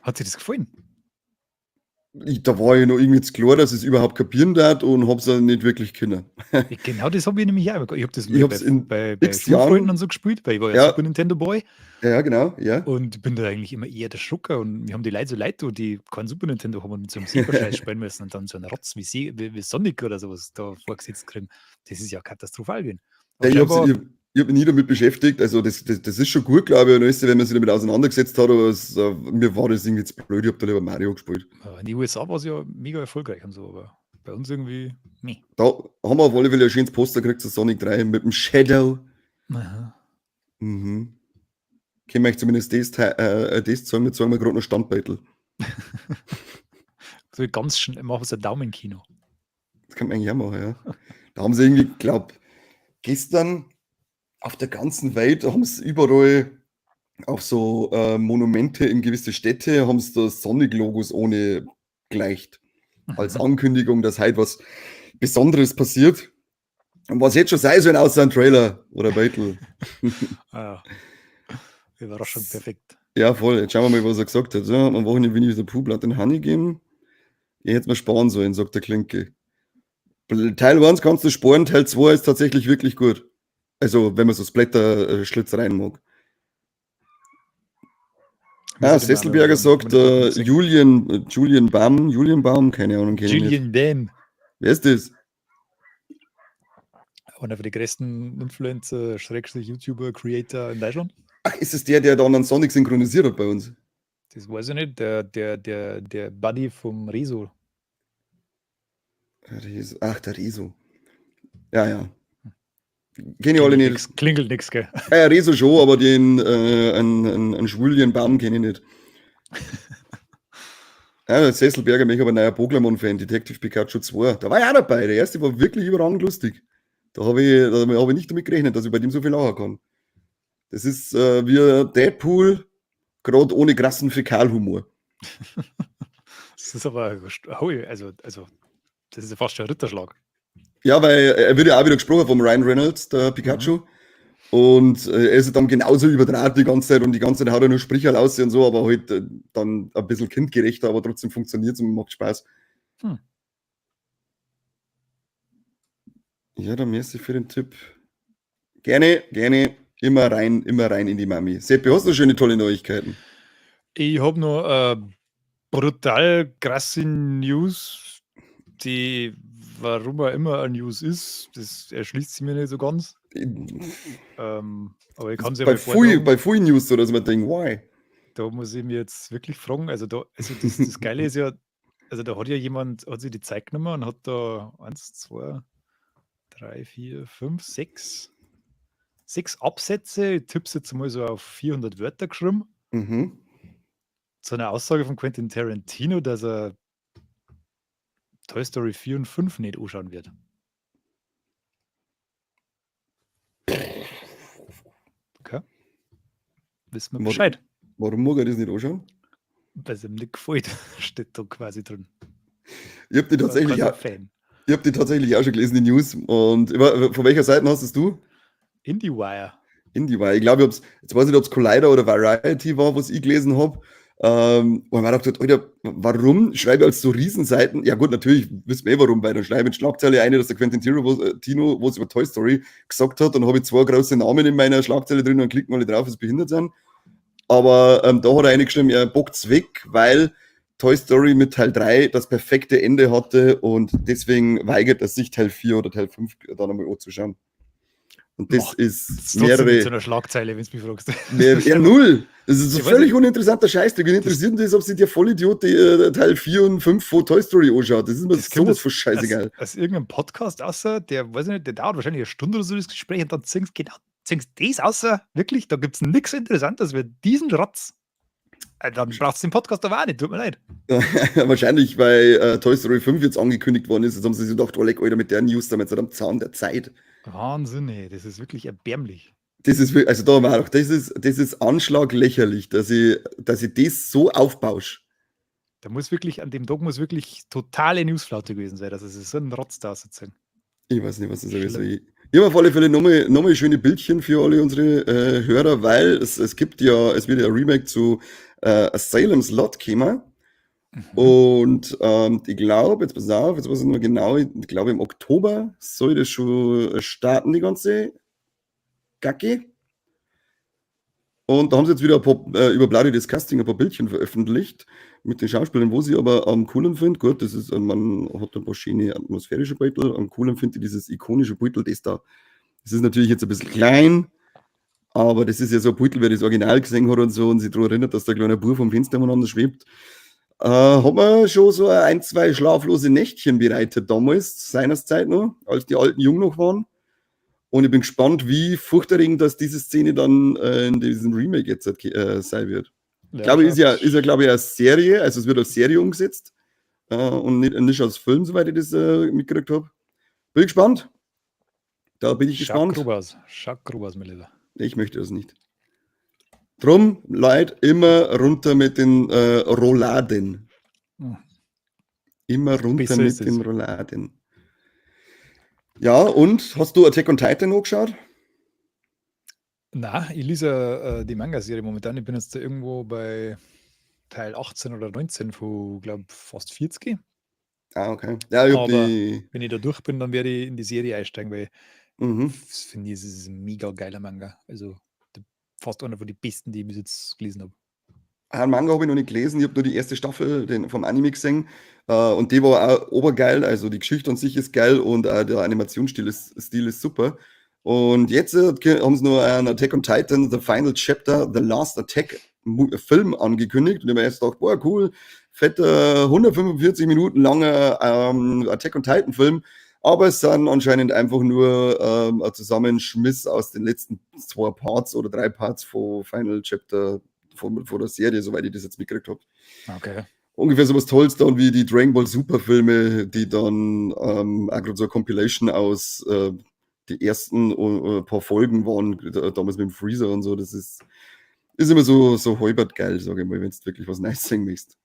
Hat dir das gefallen? Da war ich noch irgendwie zu klar, dass ich es überhaupt kapieren darf und hab's dann nicht wirklich können. Ja, genau das habe ich nämlich auch. Ich habe das Ich mal hab's bei, in bei, bei x Schulfreunden Jahren. und so gespielt, weil ich war ja Ja, Super Nintendo Boy ja, genau, ja. und bin da eigentlich immer eher der Schlucker und mir haben die Leute so leid tun, die kein Super Nintendo haben und mit so einem Sega-Scheiß spielen müssen und dann so einen Rotz wie Sonic oder sowas da vorgesetzt kriegen. Das ist ja katastrophal gewesen. Ja, Aber ich habe scheinbar, ich hab mich nie damit beschäftigt. Also, das ist schon gut, glaube ich, und alles, wenn man sich damit auseinandergesetzt hat, aber mir war das irgendwie zu blöd. Ich habe da lieber Mario gespielt. In den USA war es ja mega erfolgreich und so, aber bei uns irgendwie, nee. Da haben wir auf alle Fälle ein schönes Poster gekriegt zu Sonic 3 mit dem Shadow. Aha. Können wir euch zumindest das zeigen, wir zeigen wir gerade noch Standbeutel. So ganz schnell, machen wir so ein Daumenkino. Das kann man eigentlich auch machen, ja. Da haben sie irgendwie, glaub, gestern auf der ganzen Welt haben sie überall auf so Monumente in gewisse Städte haben sie da Sonic-Logos ohne gleicht. Als Ankündigung, dass heute was Besonderes passiert. Und was jetzt schon sein soll, außer ein Trailer oder Beutel. Ah, Überraschung, perfekt. Ja, voll. Jetzt schauen wir mal, was er gesagt hat. Ja, am Wochenende Winnie the Pooh Blood and Honey geben. Ich hätte mir sparen sollen, sagt der Klinke. Teil 1 kannst du sparen, Teil 2 ist tatsächlich wirklich gut. Also, wenn man so Splatter-Schlitz rein mag. Muss Ah, ich den auch noch Sesselberger sagt, noch sehen. Julian Baum, Julian Baum, keine Ahnung, kenn ich nicht. Julian Bam. Wer ist das? Einer von den größten Influencer, Schrägstrich YouTuber, Creator in Deutschland. Ach, ist es der, der dann an Sonic synchronisiert hat bei uns? Das weiß ich nicht. Der Buddy vom Rezo. Rezo. Ach, der Rezo. Ja, ja. Kenn ich alle Klingelt nicht. nix, klingelt nix, gell? Rezo schon, aber den einen Julian Baum kenne ich nicht. Ja, der Sesselberger, mich aber ein neuer Pokémon-Fan, Detective Pikachu 2. Da war ich auch dabei. Der erste war wirklich überragend lustig. Da hab ich nicht damit gerechnet, dass ich bei dem so viel lachen kann. Das ist wie Deadpool, gerade ohne krassen Fäkalhumor. Das ist aber, also, das ist ja fast schon ein Ritterschlag. Ja, weil er wird ja auch wieder gesprochen vom Ryan Reynolds, der Pikachu. Und er ist dann genauso überdraht die ganze Zeit und die ganze Zeit haut er nur Spricherl aus und so, aber halt dann ein bisschen kindgerechter, aber trotzdem funktioniert es und macht Spaß. Ja, dann merci für den Tipp. Gerne, gerne. Immer rein in die Mami. Seppi, hast du schöne, tolle Neuigkeiten? Ich hab noch brutal krasse News, die, warum er immer eine News ist, das erschließt sich mir nicht so ganz. Aber ich kann's ja Bei mal vortragen. Fui News, so dass man denkt, why? Da muss ich mir jetzt wirklich fragen. Also, da, also das, das Geile ist ja, also da hat ja jemand, hat sich die Zeit genommen und hat da 1, 2, 3, 4, 5, 6, 6 Absätze, ich tipp's jetzt mal so auf 400 Wörter geschrieben. Zu einer Aussage von Quentin Tarantino, dass er Toy Story 4 und 5 nicht anschauen wird. Okay. Wissen wir Bescheid. Warum mag er das nicht anschauen? Weil es ihm nicht gefällt, steht da quasi drin. Ich hab die War tatsächlich quasi auch, Fan. ich hab die tatsächlich auch schon gelesen, die News. Und von welcher Seite hast es du? IndieWire. IndieWire. Ich glaube, ich hab's, jetzt weiß ich nicht, ob's Collider oder Variety war, was ich gelesen hab. Wo ich mir gedacht hab, Alter, warum schreibe ich als so Riesenseiten? Ja gut, natürlich wissen wir eh warum, weil dann schreibe ich in Schlagzeile eine, dass der Quentin Tarantino was über Toy Story gesagt hat, dann habe ich 2 große Namen in meiner Schlagzeile drin und klicken alle drauf, was behindert sind. Aber da hat er reingeschrieben, er bockt's weg, weil Toy Story mit Teil 3 das perfekte Ende hatte und deswegen weigert er sich, Teil 4 oder Teil 5 dann einmal anzuschauen. Und das Macht ist Das ist trotzdem mit mehrere so einer Schlagzeile, wenn du mich fragst. Mehr, ja, null. Das ist so Ich weiß völlig nicht. uninteressanter Scheiß. Wen interessiert denn das, ob sich der Vollidiot die Teil 4 und 5 von Toy Story anschaut? Das ist mir Das kommt sowas von scheißegal. aus irgendeinem Podcast außer, der, weiß ich nicht, der dauert wahrscheinlich eine Stunde oder so das Gespräch und dann zingst genau, zingst das außer, wirklich, da gibt's nix Interessantes wie diesen Rotz. Dann brauchst du den Podcast aber auch nicht, tut mir leid. Wahrscheinlich, weil Toy Story 5 jetzt angekündigt worden ist. Jetzt haben sie sich gedacht, oh leck, Alter, mit der News damit am Zahn der Zeit. Wahnsinn, ey, das ist wirklich erbärmlich. Das ist wirklich, also da war auch, das ist anschlaglächerlich, dass ich das so aufbausche. Da muss wirklich, an dem Tag muss wirklich totale Newsflaute gewesen sein, dass es so ein Rotz da sozusagen. Ich weiß nicht, was das ist. Schlimm. Ich habe auf alle Fälle nochmal schöne Bildchen für alle unsere Hörer, weil es gibt ja, es wird ja ein Remake zu Salem's Lot kommen. Und ich glaub, jetzt pass auf, jetzt weiß ich nicht mehr genau, ich glaub, im Oktober soll das schon starten, die ganze Gacke. Und da haben sie jetzt wieder ein paar über Bloody Disgusting ein paar Bildchen veröffentlicht mit den Schauspielern, wo sie aber am coolen finden. Gut, das ist, man hat ein paar schöne atmosphärische Beutel. Am coolen finde ich dieses ikonische Beutel, das da. Das ist natürlich jetzt ein bisschen klein, aber das ist ja so ein Beutel, wer das Original gesehen hat und so und sich daran erinnert, dass da ein kleiner Bub vom Fenster umeinander schwebt. Hat man schon so ein, zwei schlaflose Nächtchen bereitet damals, seinerzeit noch, als die alten jung noch waren. Und ich bin gespannt, wie furchterregend, dass diese Szene dann in diesem Remake jetzt sein wird. Ja, Ich glaube, klar. ist ja, glaube ich, eine Serie, also es wird als Serie umgesetzt und nicht als Film, soweit ich das mitgekriegt hab. Bin ich gespannt. Da bin ich Schaut gespannt. grob aus. Schaut grob aus, mein Lieber. Ich möchte das nicht. Drum, Leute, immer runter mit den Rouladen. Immer runter Besser mit ist es. den Rouladen. Ja, und hast du Attack on Titan angeschaut? Na, ich lese die Manga-Serie momentan. Ich bin jetzt da irgendwo bei Teil 18 oder 19 von, glaub, fast 40. Ah, okay. Ja, ich hab Aber die wenn ich da durch bin, dann werde ich in die Serie einsteigen, weil das finde ich, es ist ein mega geiler Manga. Also fast einer von den besten, die ich bis jetzt gelesen hab. Ah, einen Manga hab ich noch nicht gelesen, ich hab nur die erste Staffel vom Anime gesehen. Und die war auch obergeil, also die Geschichte an sich ist geil und auch der Animationsstil ist super. Und jetzt haben sie noch einen Attack on Titan, The Final Chapter, The Last Attack Film angekündigt. Und ich hab mir erst gedacht, boah, cool, fetter 145 Minuten langer Attack on Titan Film. Aber es sind anscheinend einfach nur ein Zusammenschmiss aus den letzten 2 Parts oder 3 Parts von Final Chapter von der Serie, soweit ich das jetzt mitgekriegt hab. Ungefähr sowas Tolles dann wie die Dragon Ball Super Filme, die dann auch grad so eine Compilation aus die ersten paar Folgen waren, damals mit dem Freezer und so. Das ist immer so halbert geil, sag ich mal, wenn's wirklich was Neues sehen möchtest.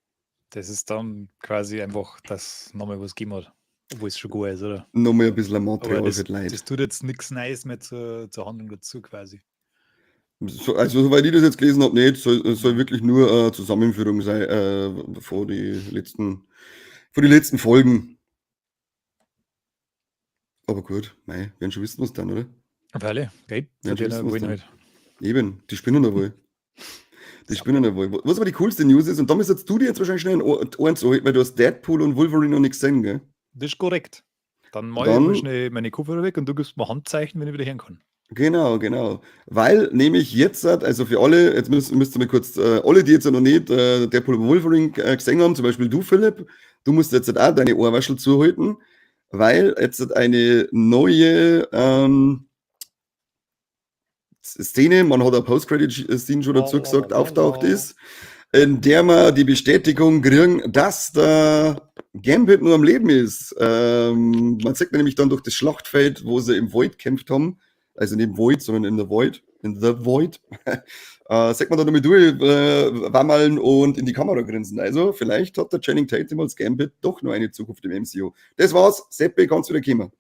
Das ist dann quasi einfach, dass nochmal was gegeben hat, obwohl es schon gut ist, oder? Nochmal ein bisschen ein Material Aber für die Leute. das tut jetzt nichts Neues mehr zur Handlung dazu quasi. So, also, soweit ich das jetzt gelesen hab, nicht, soll wirklich nur Zusammenführung sein vor die letzten Folgen. Aber gut, mei, werden schon wissen, was dann, oder? Auf alle, gell? Werden schon Von wissen, denen was wollen dann. halt. Eben, die spinnen da wohl. Die So. spinnen da wohl. Was aber die coolste News ist, und da müsstest du dir jetzt wahrscheinlich schnell ein Ohren zu halten, weil du hast Deadpool und Wolverine noch nicht gesehen, gell? Das ist korrekt. Dann mach ich Dann mal schnell meine Kopfhörer weg und du gibst mir Handzeichen, wenn ich wieder hören kann. Genau, genau. Weil nämlich jetzt, also für alle, jetzt müsst ihr mal kurz, alle, die jetzt noch nicht Deadpool und Wolverine gesehen haben, zum Beispiel du, Philipp, du musst jetzt auch deine Ohrwaschel zuhalten, weil jetzt eine neue Szene, man hat eine Post-Credit-Scene schon dazu gesagt, auftaucht ist, in der wir die Bestätigung kriegen, dass der Gambit nur am Leben ist. Man sieht nämlich dann durch das Schlachtfeld, wo sie im Void gekämpft haben, also nicht im Void, sondern in the Void, in the Void, sieht man da nochmal durch wammeln und in die Kamera grinsen. Also vielleicht hat der Channing Tatum als Gambit doch noch eine Zukunft im MCU. Das war's, Seppi, kannst wieder kommen.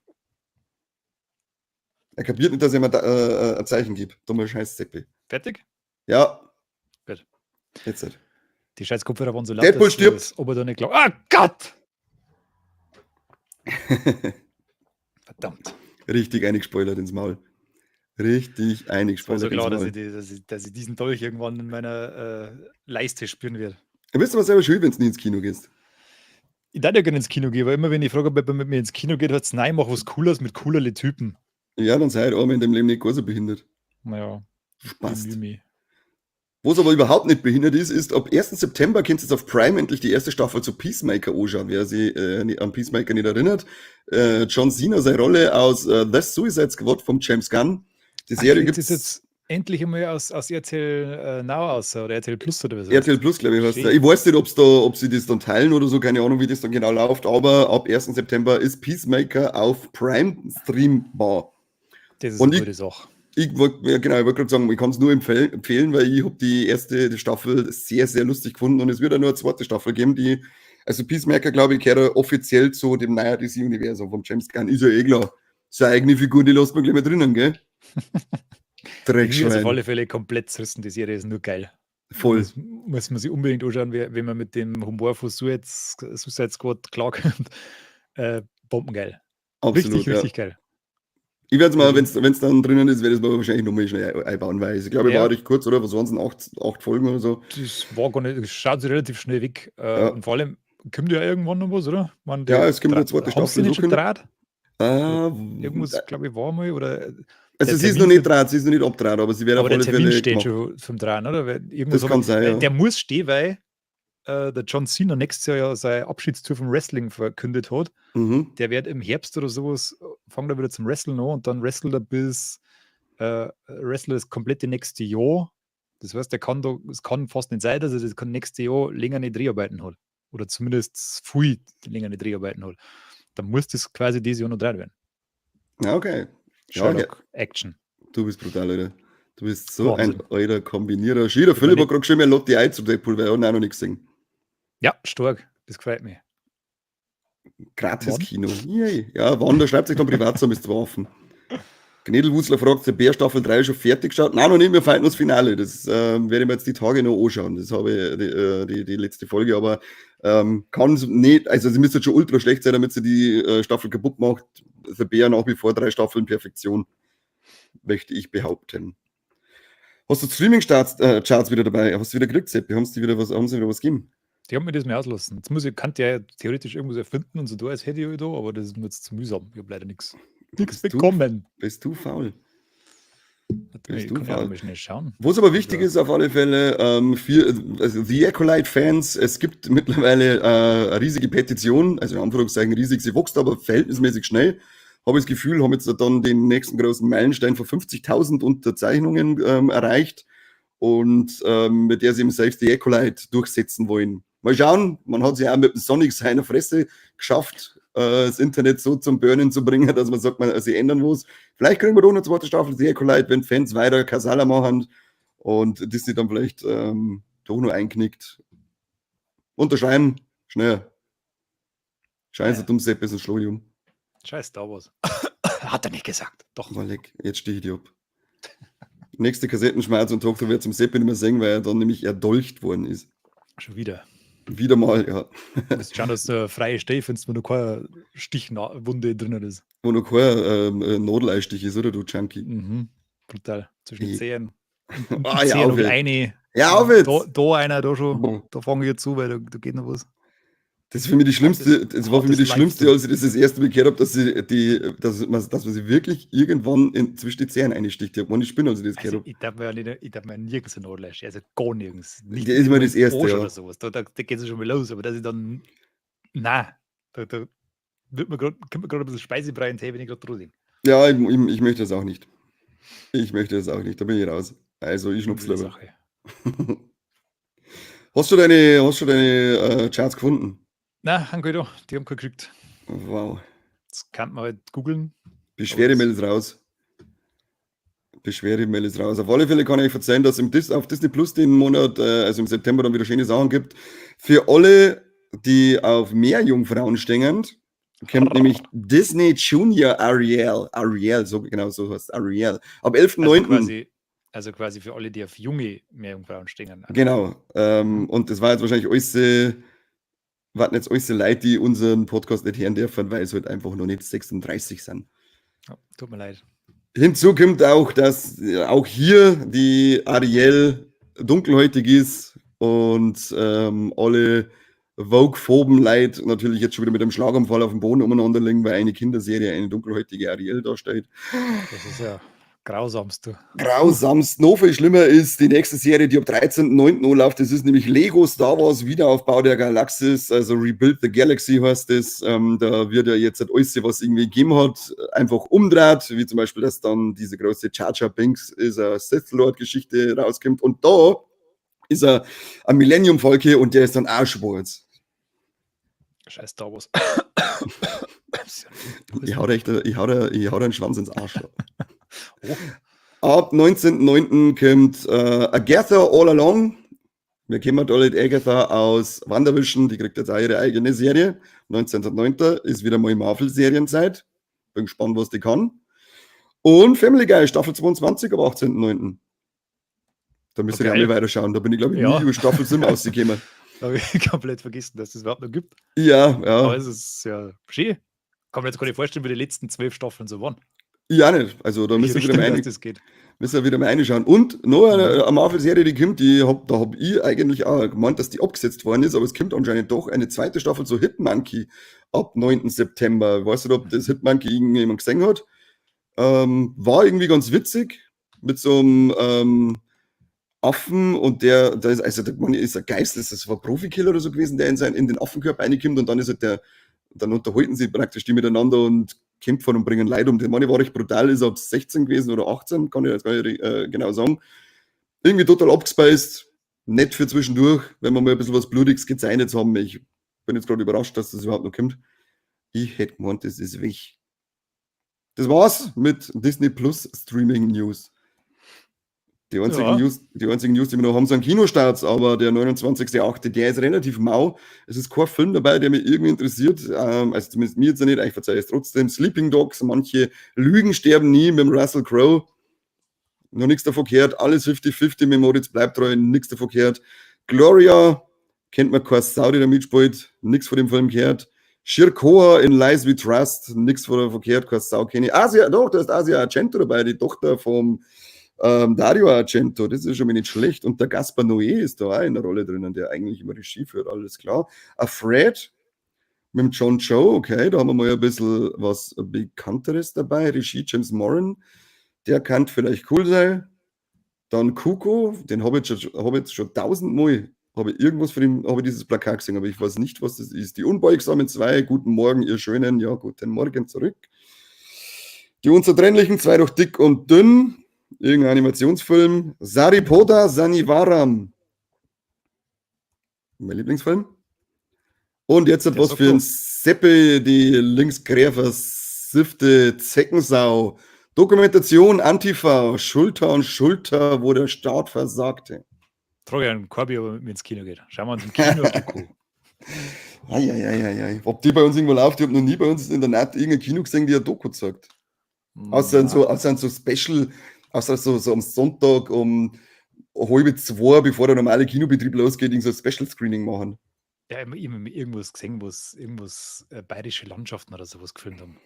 Er kapiert nicht, dass ich ihm ein Zeichen gebe. Dummer Scheiß, Seppi. Fertig? Ja. Gut. Jetzt halt. Die scheiß Kopfhörer waren so laut, Deadpool dass stirbt. das Ober da nicht glaubt. Ah Gott! Verdammt. Richtig eingespoilert ins Maul. Richtig Es war eingespoilert so klar, ins Maul. dass ich diesen Dolch irgendwann in meiner Leiste spüren werde. Du bist aber selber schuld, wenn du nie ins Kino gehst. Ich darf ja gerne ins Kino gehen, aber immer wenn ich frage, ob jemand mit mir ins Kino geht, heißt es, nein, mach was Cooles mit cooleren Typen. Ja, dann sei halt einmal in deinem Leben nicht gar so behindert. Naja, Spaß. bemühe mich. Was aber überhaupt nicht behindert ist, ist, ab 1. September könnt ihr jetzt auf Prime endlich die erste Staffel zu Peacemaker anschauen. Wer sich an Peacemaker nicht erinnert, John Cena, seine Rolle aus The Suicide Squad vom James Gunn. Die Serie Ach, gibt's ist jetzt endlich einmal aus RTL Now aus oder RTL Plus oder was. RTL Plus, glaube ich, heißt der. Ich weiß nicht, ob sie das dann teilen oder so, keine Ahnung, wie das dann genau läuft, aber ab 1. September ist Peacemaker auf Prime streambar. Das ist Und eine gute Sache. Ich wollte ja, genau, ich wollte gerade sagen, ich kann es nur empfehlen, weil ich habe die erste Staffel sehr, sehr lustig gefunden und es wird auch nur eine zweite Staffel geben, die, also Peacemaker, glaube ich, gehört ja offiziell zu dem neuen DC-Universum von James Gunn. Ist ja eh klar. Seine eigene Figur, die lässt man gleich mal drinnen, gell? Dreckschwein. Also auf alle Fälle komplett zerrissen, die Serie ist nur geil. Voll. Das muss man sich unbedingt anschauen, wenn man mit dem Humor von Suicide Squad klarkommt. Bombengeil. Absolut, richtig, ja. richtig geil. Ich werde es mal, wenn's dann drinnen ist, werde ich es mal wahrscheinlich nochmal schnell einbauen, weil ich glaube, Ja. war recht kurz, oder? Was waren es denn? 8 Folgen oder so? Das war gar nicht, das schaut sich relativ schnell weg. Ja. Und vor allem kommt ja irgendwann noch was, oder? Ich meine, die Ja, es kommt eine zweite haben sie Staffel, nicht so schon können- gedreht? Irgendwas, glaube ich, war mal, oder Also der sie ist Termin noch nicht für draht, sie ist noch nicht abdraht, aber sie wird auf Aber der alle Termin Fälle steht gemacht. schon vom Drehen, oder? Weil irgendwas Das hab kann ich, sein, weil ja. Der muss stehen, weil der John Cena nächstes Jahr ja seine Abschiedstour vom Wrestling verkündet hat. Der wird im Herbst oder sowas, fängt er wieder zum Wrestlen an und dann wrestelt er bis wrestelt das komplette nächste Jahr. Das heißt, es kann fast nicht sein, dass er das nächste Jahr länger nicht Dreharbeiten hat. Oder zumindest viel länger nicht Dreharbeiten hat. Dann muss das quasi dieses Jahr noch drehen werden. Ja, okay. Ja, Sherlock okay. Action. Du bist brutal, Alter. Du bist so Wahnsinn. ein alter Kombinierer. Schieder Philipp hat gerade geschrieben, er lädt die ein zu Deadpool, weil er hat auch noch nichts gesehen. Ja, stark. Das gefällt mir. Gratis Wann? Kino. Yay. Ja, Wanda schreibt sich dann privat zusammen, ist zwar offen. Gnädelwutzler fragt, der Bär Staffel 3 schon fertig geschaut? Nein, noch nicht, wir feiern das Finale. Das werde ich mir jetzt die Tage noch anschauen. Das habe ich, die letzte Folge, aber kann es nicht, also sie müsste schon ultra schlecht sein, damit sie die Staffel kaputt macht. The Bear nach wie vor 3 Staffeln Perfektion, möchte ich behaupten. Hast du Streaming-Charts Charts wieder dabei? Hast du wieder gekriegt, Seppi? Haben sie wieder was, haben sie wieder was gegeben? Die haben mir das mehr auslassen. Jetzt muss ich, kann ja theoretisch irgendwas erfinden und so da, als hätte ich da, aber das ist mir jetzt zu mühsam. Ich hab leider nix Bist bekommen. du faul? Warte, Bist ich du kann ja faul? mal schnell schauen. Wo es aber wichtig Also ist, auf alle Fälle, für, also The Acolyte-Fans, es gibt mittlerweile eine riesige Petition, also in Anführungszeichen riesig, sie wächst aber verhältnismäßig schnell. Habe ich das Gefühl, haben jetzt dann den nächsten großen Meilenstein von 50.000 Unterzeichnungen erreicht und mit der sie eben selbst The Acolyte durchsetzen wollen. Mal schauen, man hat sich auch mit dem Sonic seiner Fresse geschafft, das Internet so zum Burnen zu bringen, dass man sagt, man, sie ändern muss. Vielleicht kriegen wir doch eine zweite Staffel The Acolyte, wenn Fans weiter Kasala machen und Disney dann vielleicht doch nur einknickt. Unterschreiben, schnell. Scheiße, Ja. dumm Sepp ist ein Schlodium. Scheiß Star Wars. Hat er nicht gesagt. Doch. Malek, jetzt stehe ich dir ab. Nächste Kassettenschmerz und Tochter wird zum Seppi nicht mehr sehen, weil er dann nämlich erdolcht worden ist. Schon wieder. Wieder mal, ja. Du musst schauen, dass du eine freie Stelle findest, wo noch keine Stichnawunde drin ist. Wo noch kein Nadeleinstich ist, oder du Junkie? Brutal. Zwischen den Ich Zehen. Und Ah, ja, Zehen auf noch jetzt. eine. Ja, auf jetzt! Da einer, da schon. Boah. Da fange ich jetzt zu, weil da geht noch was. Das ist für mich die schlimmste, das war für mich die Hartes schlimmste, Leid. als ich das das erste Mal gehört habe, dass sie die, dass man, dass man sie wirklich irgendwann in, zwischen die Zehen einsticht. Ich hab meine Spinne, als ich das gehört Also, hab. ich darf mir ja nicht, ich darf mir nirgends eine Nadel einstechen, also gar nirgends. Nicht Das ist mir das im Erste, Arsch ja. oder sowas. Da geht es schon mal los, aber dass ich dann, nein, da wird mir grad, kommt mir grad ein bisschen Speisebrei in den Tee, wenn ich grad dran denke. Ja, ich möchte das auch nicht. Ich möchte das auch nicht, da bin ich raus. Also ich schnupf's Gute lieber. Sache. Hast du deine Charts gefunden? Nein, haben keine da. Die haben keine gekriegt. Wow. Das kann man halt googeln. Beschwerde-Mail ist raus. Beschwerde-Mail ist raus. Auf alle Fälle kann ich euch verzeihen, dass auf Disney Plus den Monat, also im September, dann wieder schöne Sachen gibt. Für alle, die auf Meerjungfrauen stehen, kommt nämlich Disney Junior Ariel. Ariel, so genau so heißt Ariel. Ab elften Also neunten. quasi für alle, die auf junge Meerjungfrauen stehen. Genau. Und das war jetzt wahrscheinlich alles, warten jetzt alles Leute, die unseren Podcast nicht hören dürfen, weil es halt einfach noch nicht 36 sind. Ja, tut mir leid. Hinzu kommt auch, dass auch hier die Ariel dunkelhäutig ist Und alle Woke-phoben Leute natürlich jetzt schon wieder mit einem Schlaganfall auf dem Boden umeinander liegen, weil eine Kinderserie eine dunkelhäutige Ariel darstellt. Das ist ja grausamst, du. Grausamst. Noch viel schlimmer ist die nächste Serie, die ab 13.09. anläuft. Das ist nämlich Lego Star Wars Wiederaufbau der Galaxis, also Rebuild the Galaxy heißt das. Da wird ja jetzt halt alles, was irgendwie gegeben hat, einfach umdreht, wie zum Beispiel, dass dann diese große Jar Jar Binks is a Sith Lord Geschichte rauskommt. Und da ist er ein Millennium Falke und der ist dann auch schwarz. Scheiß Star Wars. Ich hau dir einen Schwanz ins Arsch. Oh. Ab 19.09. kommt Agatha All Along. Wir kennen alle die Agatha aus WandaVision, die kriegt jetzt auch ihre eigene Serie. 19.09. ist wieder mal Marvel-Serienzeit. Bin gespannt, was die kann. Und Family Guy, Staffel 22 ab 18.09. Da müsst ihr auch mal weiterschauen. Da bin ich, glaub ich, nie über Staffel 7 rausgekommen. Da hab ich komplett vergessen, dass es das überhaupt noch gibt. Ja, ja. Aber es ist ja schön. Kann mir jetzt gar nicht vorstellen, wie die letzten 12 Staffeln so waren. Ja, nicht. Also da müssen wir wieder mal Richtig, rein, dass das geht. müssen wir wieder mal reinschauen. Und noch eine Marvel-Serie, die kommt, da hab ich eigentlich auch gemeint, dass die abgesetzt worden ist, aber es kommt anscheinend doch eine zweite Staffel zu Hit-Monkey ab 9. September. Ich weiß nicht, ob das Hit-Monkey irgendjemand gesehen hat. War irgendwie ganz witzig mit so einem Affen und der, da ist, also der Mann ist ein Geist, das ist ein Profikiller oder so gewesen, der in den Affenkörper reinkommt und dann ist halt der, dann unterhalten sie praktisch die miteinander und kämpfen und bringen Leid um. Der Mann war recht brutal, ist ab 16 gewesen oder 18, kann ich jetzt gar nicht genau sagen. Irgendwie total abgespaced, nett für zwischendurch, wenn wir mal ein bisschen was Blutiges gezeichnet haben. Ich bin jetzt gerade überrascht, dass das überhaupt noch kommt. Ich hätte gemeint, das ist weg. Das war's mit Disney Plus Streaming News. Die einzigen News, die wir noch haben, sind Kinostarts, aber der 29.8., der ist relativ mau. Es ist kein Film dabei, der mich irgendwie interessiert. Also zumindest mir jetzt nicht, ich verzeihe es trotzdem. Sleeping Dogs, manche Lügen sterben nie mit dem Russell Crowe. Noch nichts davon gehört. Alles 50-50 mit Moritz bleibt treu, nichts davon gehört. Gloria, kennt man kein Sau, die da mitspielt, nichts von dem Film gehört. Shirkoa in Lies We Trust, nichts von davon gehört, keine Sau kenne ich. Asia, doch, da ist Asia Argento dabei, die Tochter vom Dario Argento, das ist schon mal nicht schlecht. Und der Gaspar Noé ist da auch in der Rolle drinnen, der eigentlich immer Regie führt, alles klar. Afraid mit dem John Cho, okay, da haben wir mal ein bisschen was Bekannteres dabei. Regie James Moran, der kann vielleicht cool sein. Dann Cuco, den habe ich jetzt schon, hab ich jetzt schon 1000-mal, habe ich irgendwas von ihm, habe ich dieses Plakat gesehen, aber ich weiß nicht, was das ist. Die Unbeugsamen 2, guten Morgen, ihr Schönen, ja, guten Morgen zurück. Die Unzertrennlichen 2 durch dick und dünn, irgendein Animationsfilm. Saripodhaa Sanivaaram. Mein Lieblingsfilm. Und jetzt hat Der was ist für ein cool. Seppe, die linksgrä versiffte Zeckensau. Dokumentation Antifa, Schulter an Schulter, wo der Staat versagte. Trage ich einen Korbi, ob er mit mir ins Kino geht. Schauen wir uns im Kino an. Ei, ei, ei, ei, ei. Ob die bei uns irgendwo läuft, ich hab noch nie bei uns in der Nacht irgendein Kino gesehen, die ein Doku zeigt. Außer in so, außer in so Special, außer so, so am Sonntag um halb zwei, bevor der normale Kinobetrieb losgeht, irgend so ein Special Screening machen. Ja, ich hab irgendwas gesehen, wo es irgendwas bayerische Landschaften oder sowas gefilmt haben.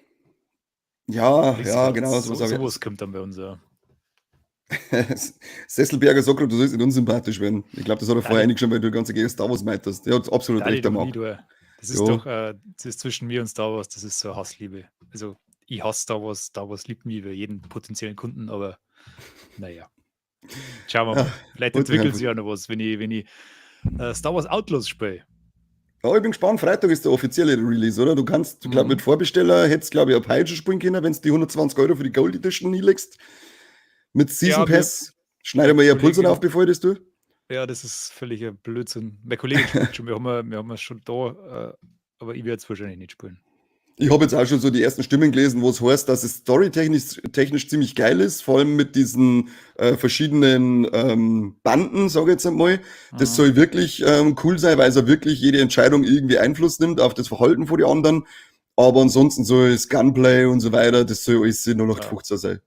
Ja, Weißt ja, du, genau, sowas hab ich sowas kommt dann bei uns, ja. Sesselberger sagt gerade, du sollst nicht unsympathisch werden. Ich glaub, das hat er vorher Nein. eingeschrieben, weil du die ganze gegen Star Wars meintest. Der hat absolut Nein, recht, der doch Marc. nie, du. Das ist Ja. doch das ist zwischen mir und Star Wars, das ist so eine Hassliebe. Also, ich hasse Star Wars, Star Wars liebt mich über jeden potenziellen Kunden, aber naja. Schauen wir mal. Ja, Vielleicht wollte ich entwickelt einfach sich ja noch was, wenn ich Star Wars Outlaws spiele. Ja, ich bin gespannt. Freitag ist der offizielle Release, oder? Du kannst, du glaub, mit Vorbesteller hättest, glaub ich, ab heute schon spielen können, wenn du die 120 Euro für die Gold Edition hinlegst. Mit Season Ja, wir Pass. Schneide mal ihr Puls auf, bevor ich das tue. Ja, das ist völliger Blödsinn. Mein Kollege spielt schon, wir haben schon da, aber ich werde es wahrscheinlich nicht spielen. Ich habe jetzt auch schon so die ersten Stimmen gelesen, wo es heißt, dass es storytechnisch ziemlich geil ist, vor allem mit diesen verschiedenen Banden, sag ich jetzt einmal. Das soll wirklich cool sein, weil es ja wirklich jede Entscheidung irgendwie Einfluss nimmt auf das Verhalten von den anderen. Aber ansonsten soll es Gunplay und so weiter, das soll alles nur noch 15 sein.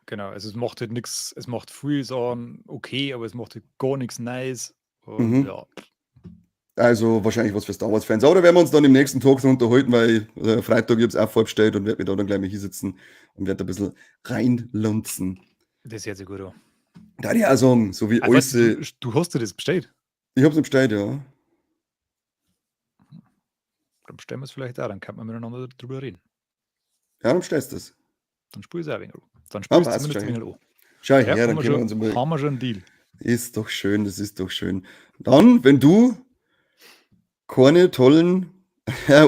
Genau, also es macht halt nix, es macht viel Sachen okay, aber es macht halt gar nix Neues. Und ja. Also wahrscheinlich was für Star Wars-Fans. Aber da werden wir uns dann im nächsten Talk so unterhalten, weil Freitag, ich hab's auch vorbestellt und werde mich da dann gleich mal hinsetzen und werde da ein bisschen reinlunzen. Das hört sich gut an. Da ich auch sagen, so wie Ah, weißt du, alles. du hast dir das bestellt? Ich habe es bestellt, ja. Dann bestellen wir's vielleicht auch, dann kann man miteinander drüber reden. Ja, dann bestellst du das. Dann spiel ich's auch ein wenig an. Dann Ah, spiel ich's passt, zumindest schau ein her. wenig an. Schau Ja, her, haben dann wir können wir uns schon einmal haben wir schon 'n Deal. Ist doch schön, das ist doch schön. Dann, wenn du keine tollen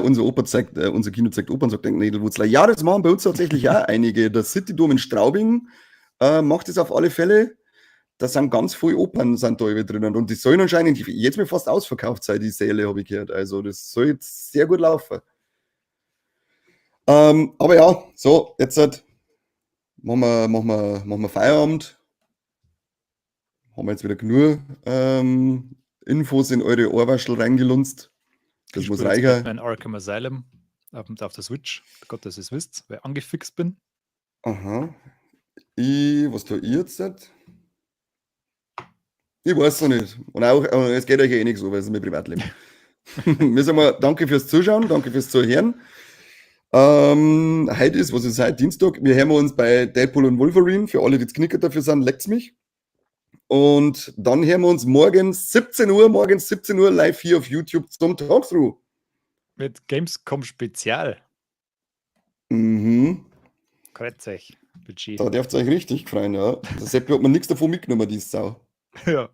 unser Opa zeigt unser Kino zeigt Opern, sagt der Knädelwurzler. Ja, das machen bei uns tatsächlich auch einige. Der City-Dom in Straubing macht das auf alle Fälle. Da sind ganz viele Opern sind da drinnen und die sollen anscheinend jetzt mal fast ausverkauft sein, die Säle, habe ich gehört. Also das soll jetzt sehr gut laufen. Aber ja, so, jetzt halt machen wir Feierabend. Haben wir jetzt wieder genug Infos in eure Ohrwaschel reingelunzt. Das Ich muss spiele jetzt reichen. Batman Arkham Asylum auf der Switch. Gott, dass ihr's wisst, weil ich angefixt bin. Aha. Was tue ich jetzt? Ich weiß noch nicht. Und auch, es geht euch eh nichts so, weil es ist mein Privatleben. Wir sagen mal, danke fürs Zuschauen, danke fürs Zuhören. Heute ist, was ist heute? Dienstag. Wir hören uns bei Deadpool und Wolverine. Für alle, die jetzt knickert dafür sind, leckt's mich. Und dann hören wir uns morgen 17 Uhr, morgen 17 Uhr live hier auf YouTube zum Talkthrough. Mit Gamescom Spezial. Kreuzig, Budget. Da dürft ihr euch richtig freuen, ja. Der Seppi hat mir nichts davon mitgenommen, die Sau. Ja.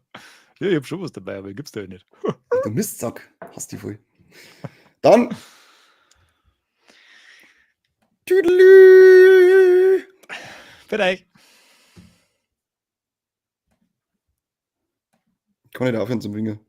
Ja, ich hab schon was dabei, aber ich gib's dir ja nicht. Du Mistsack, hast die voll. Dann. Tüdelü. Für euch. Kann nicht aufhören zum Winken.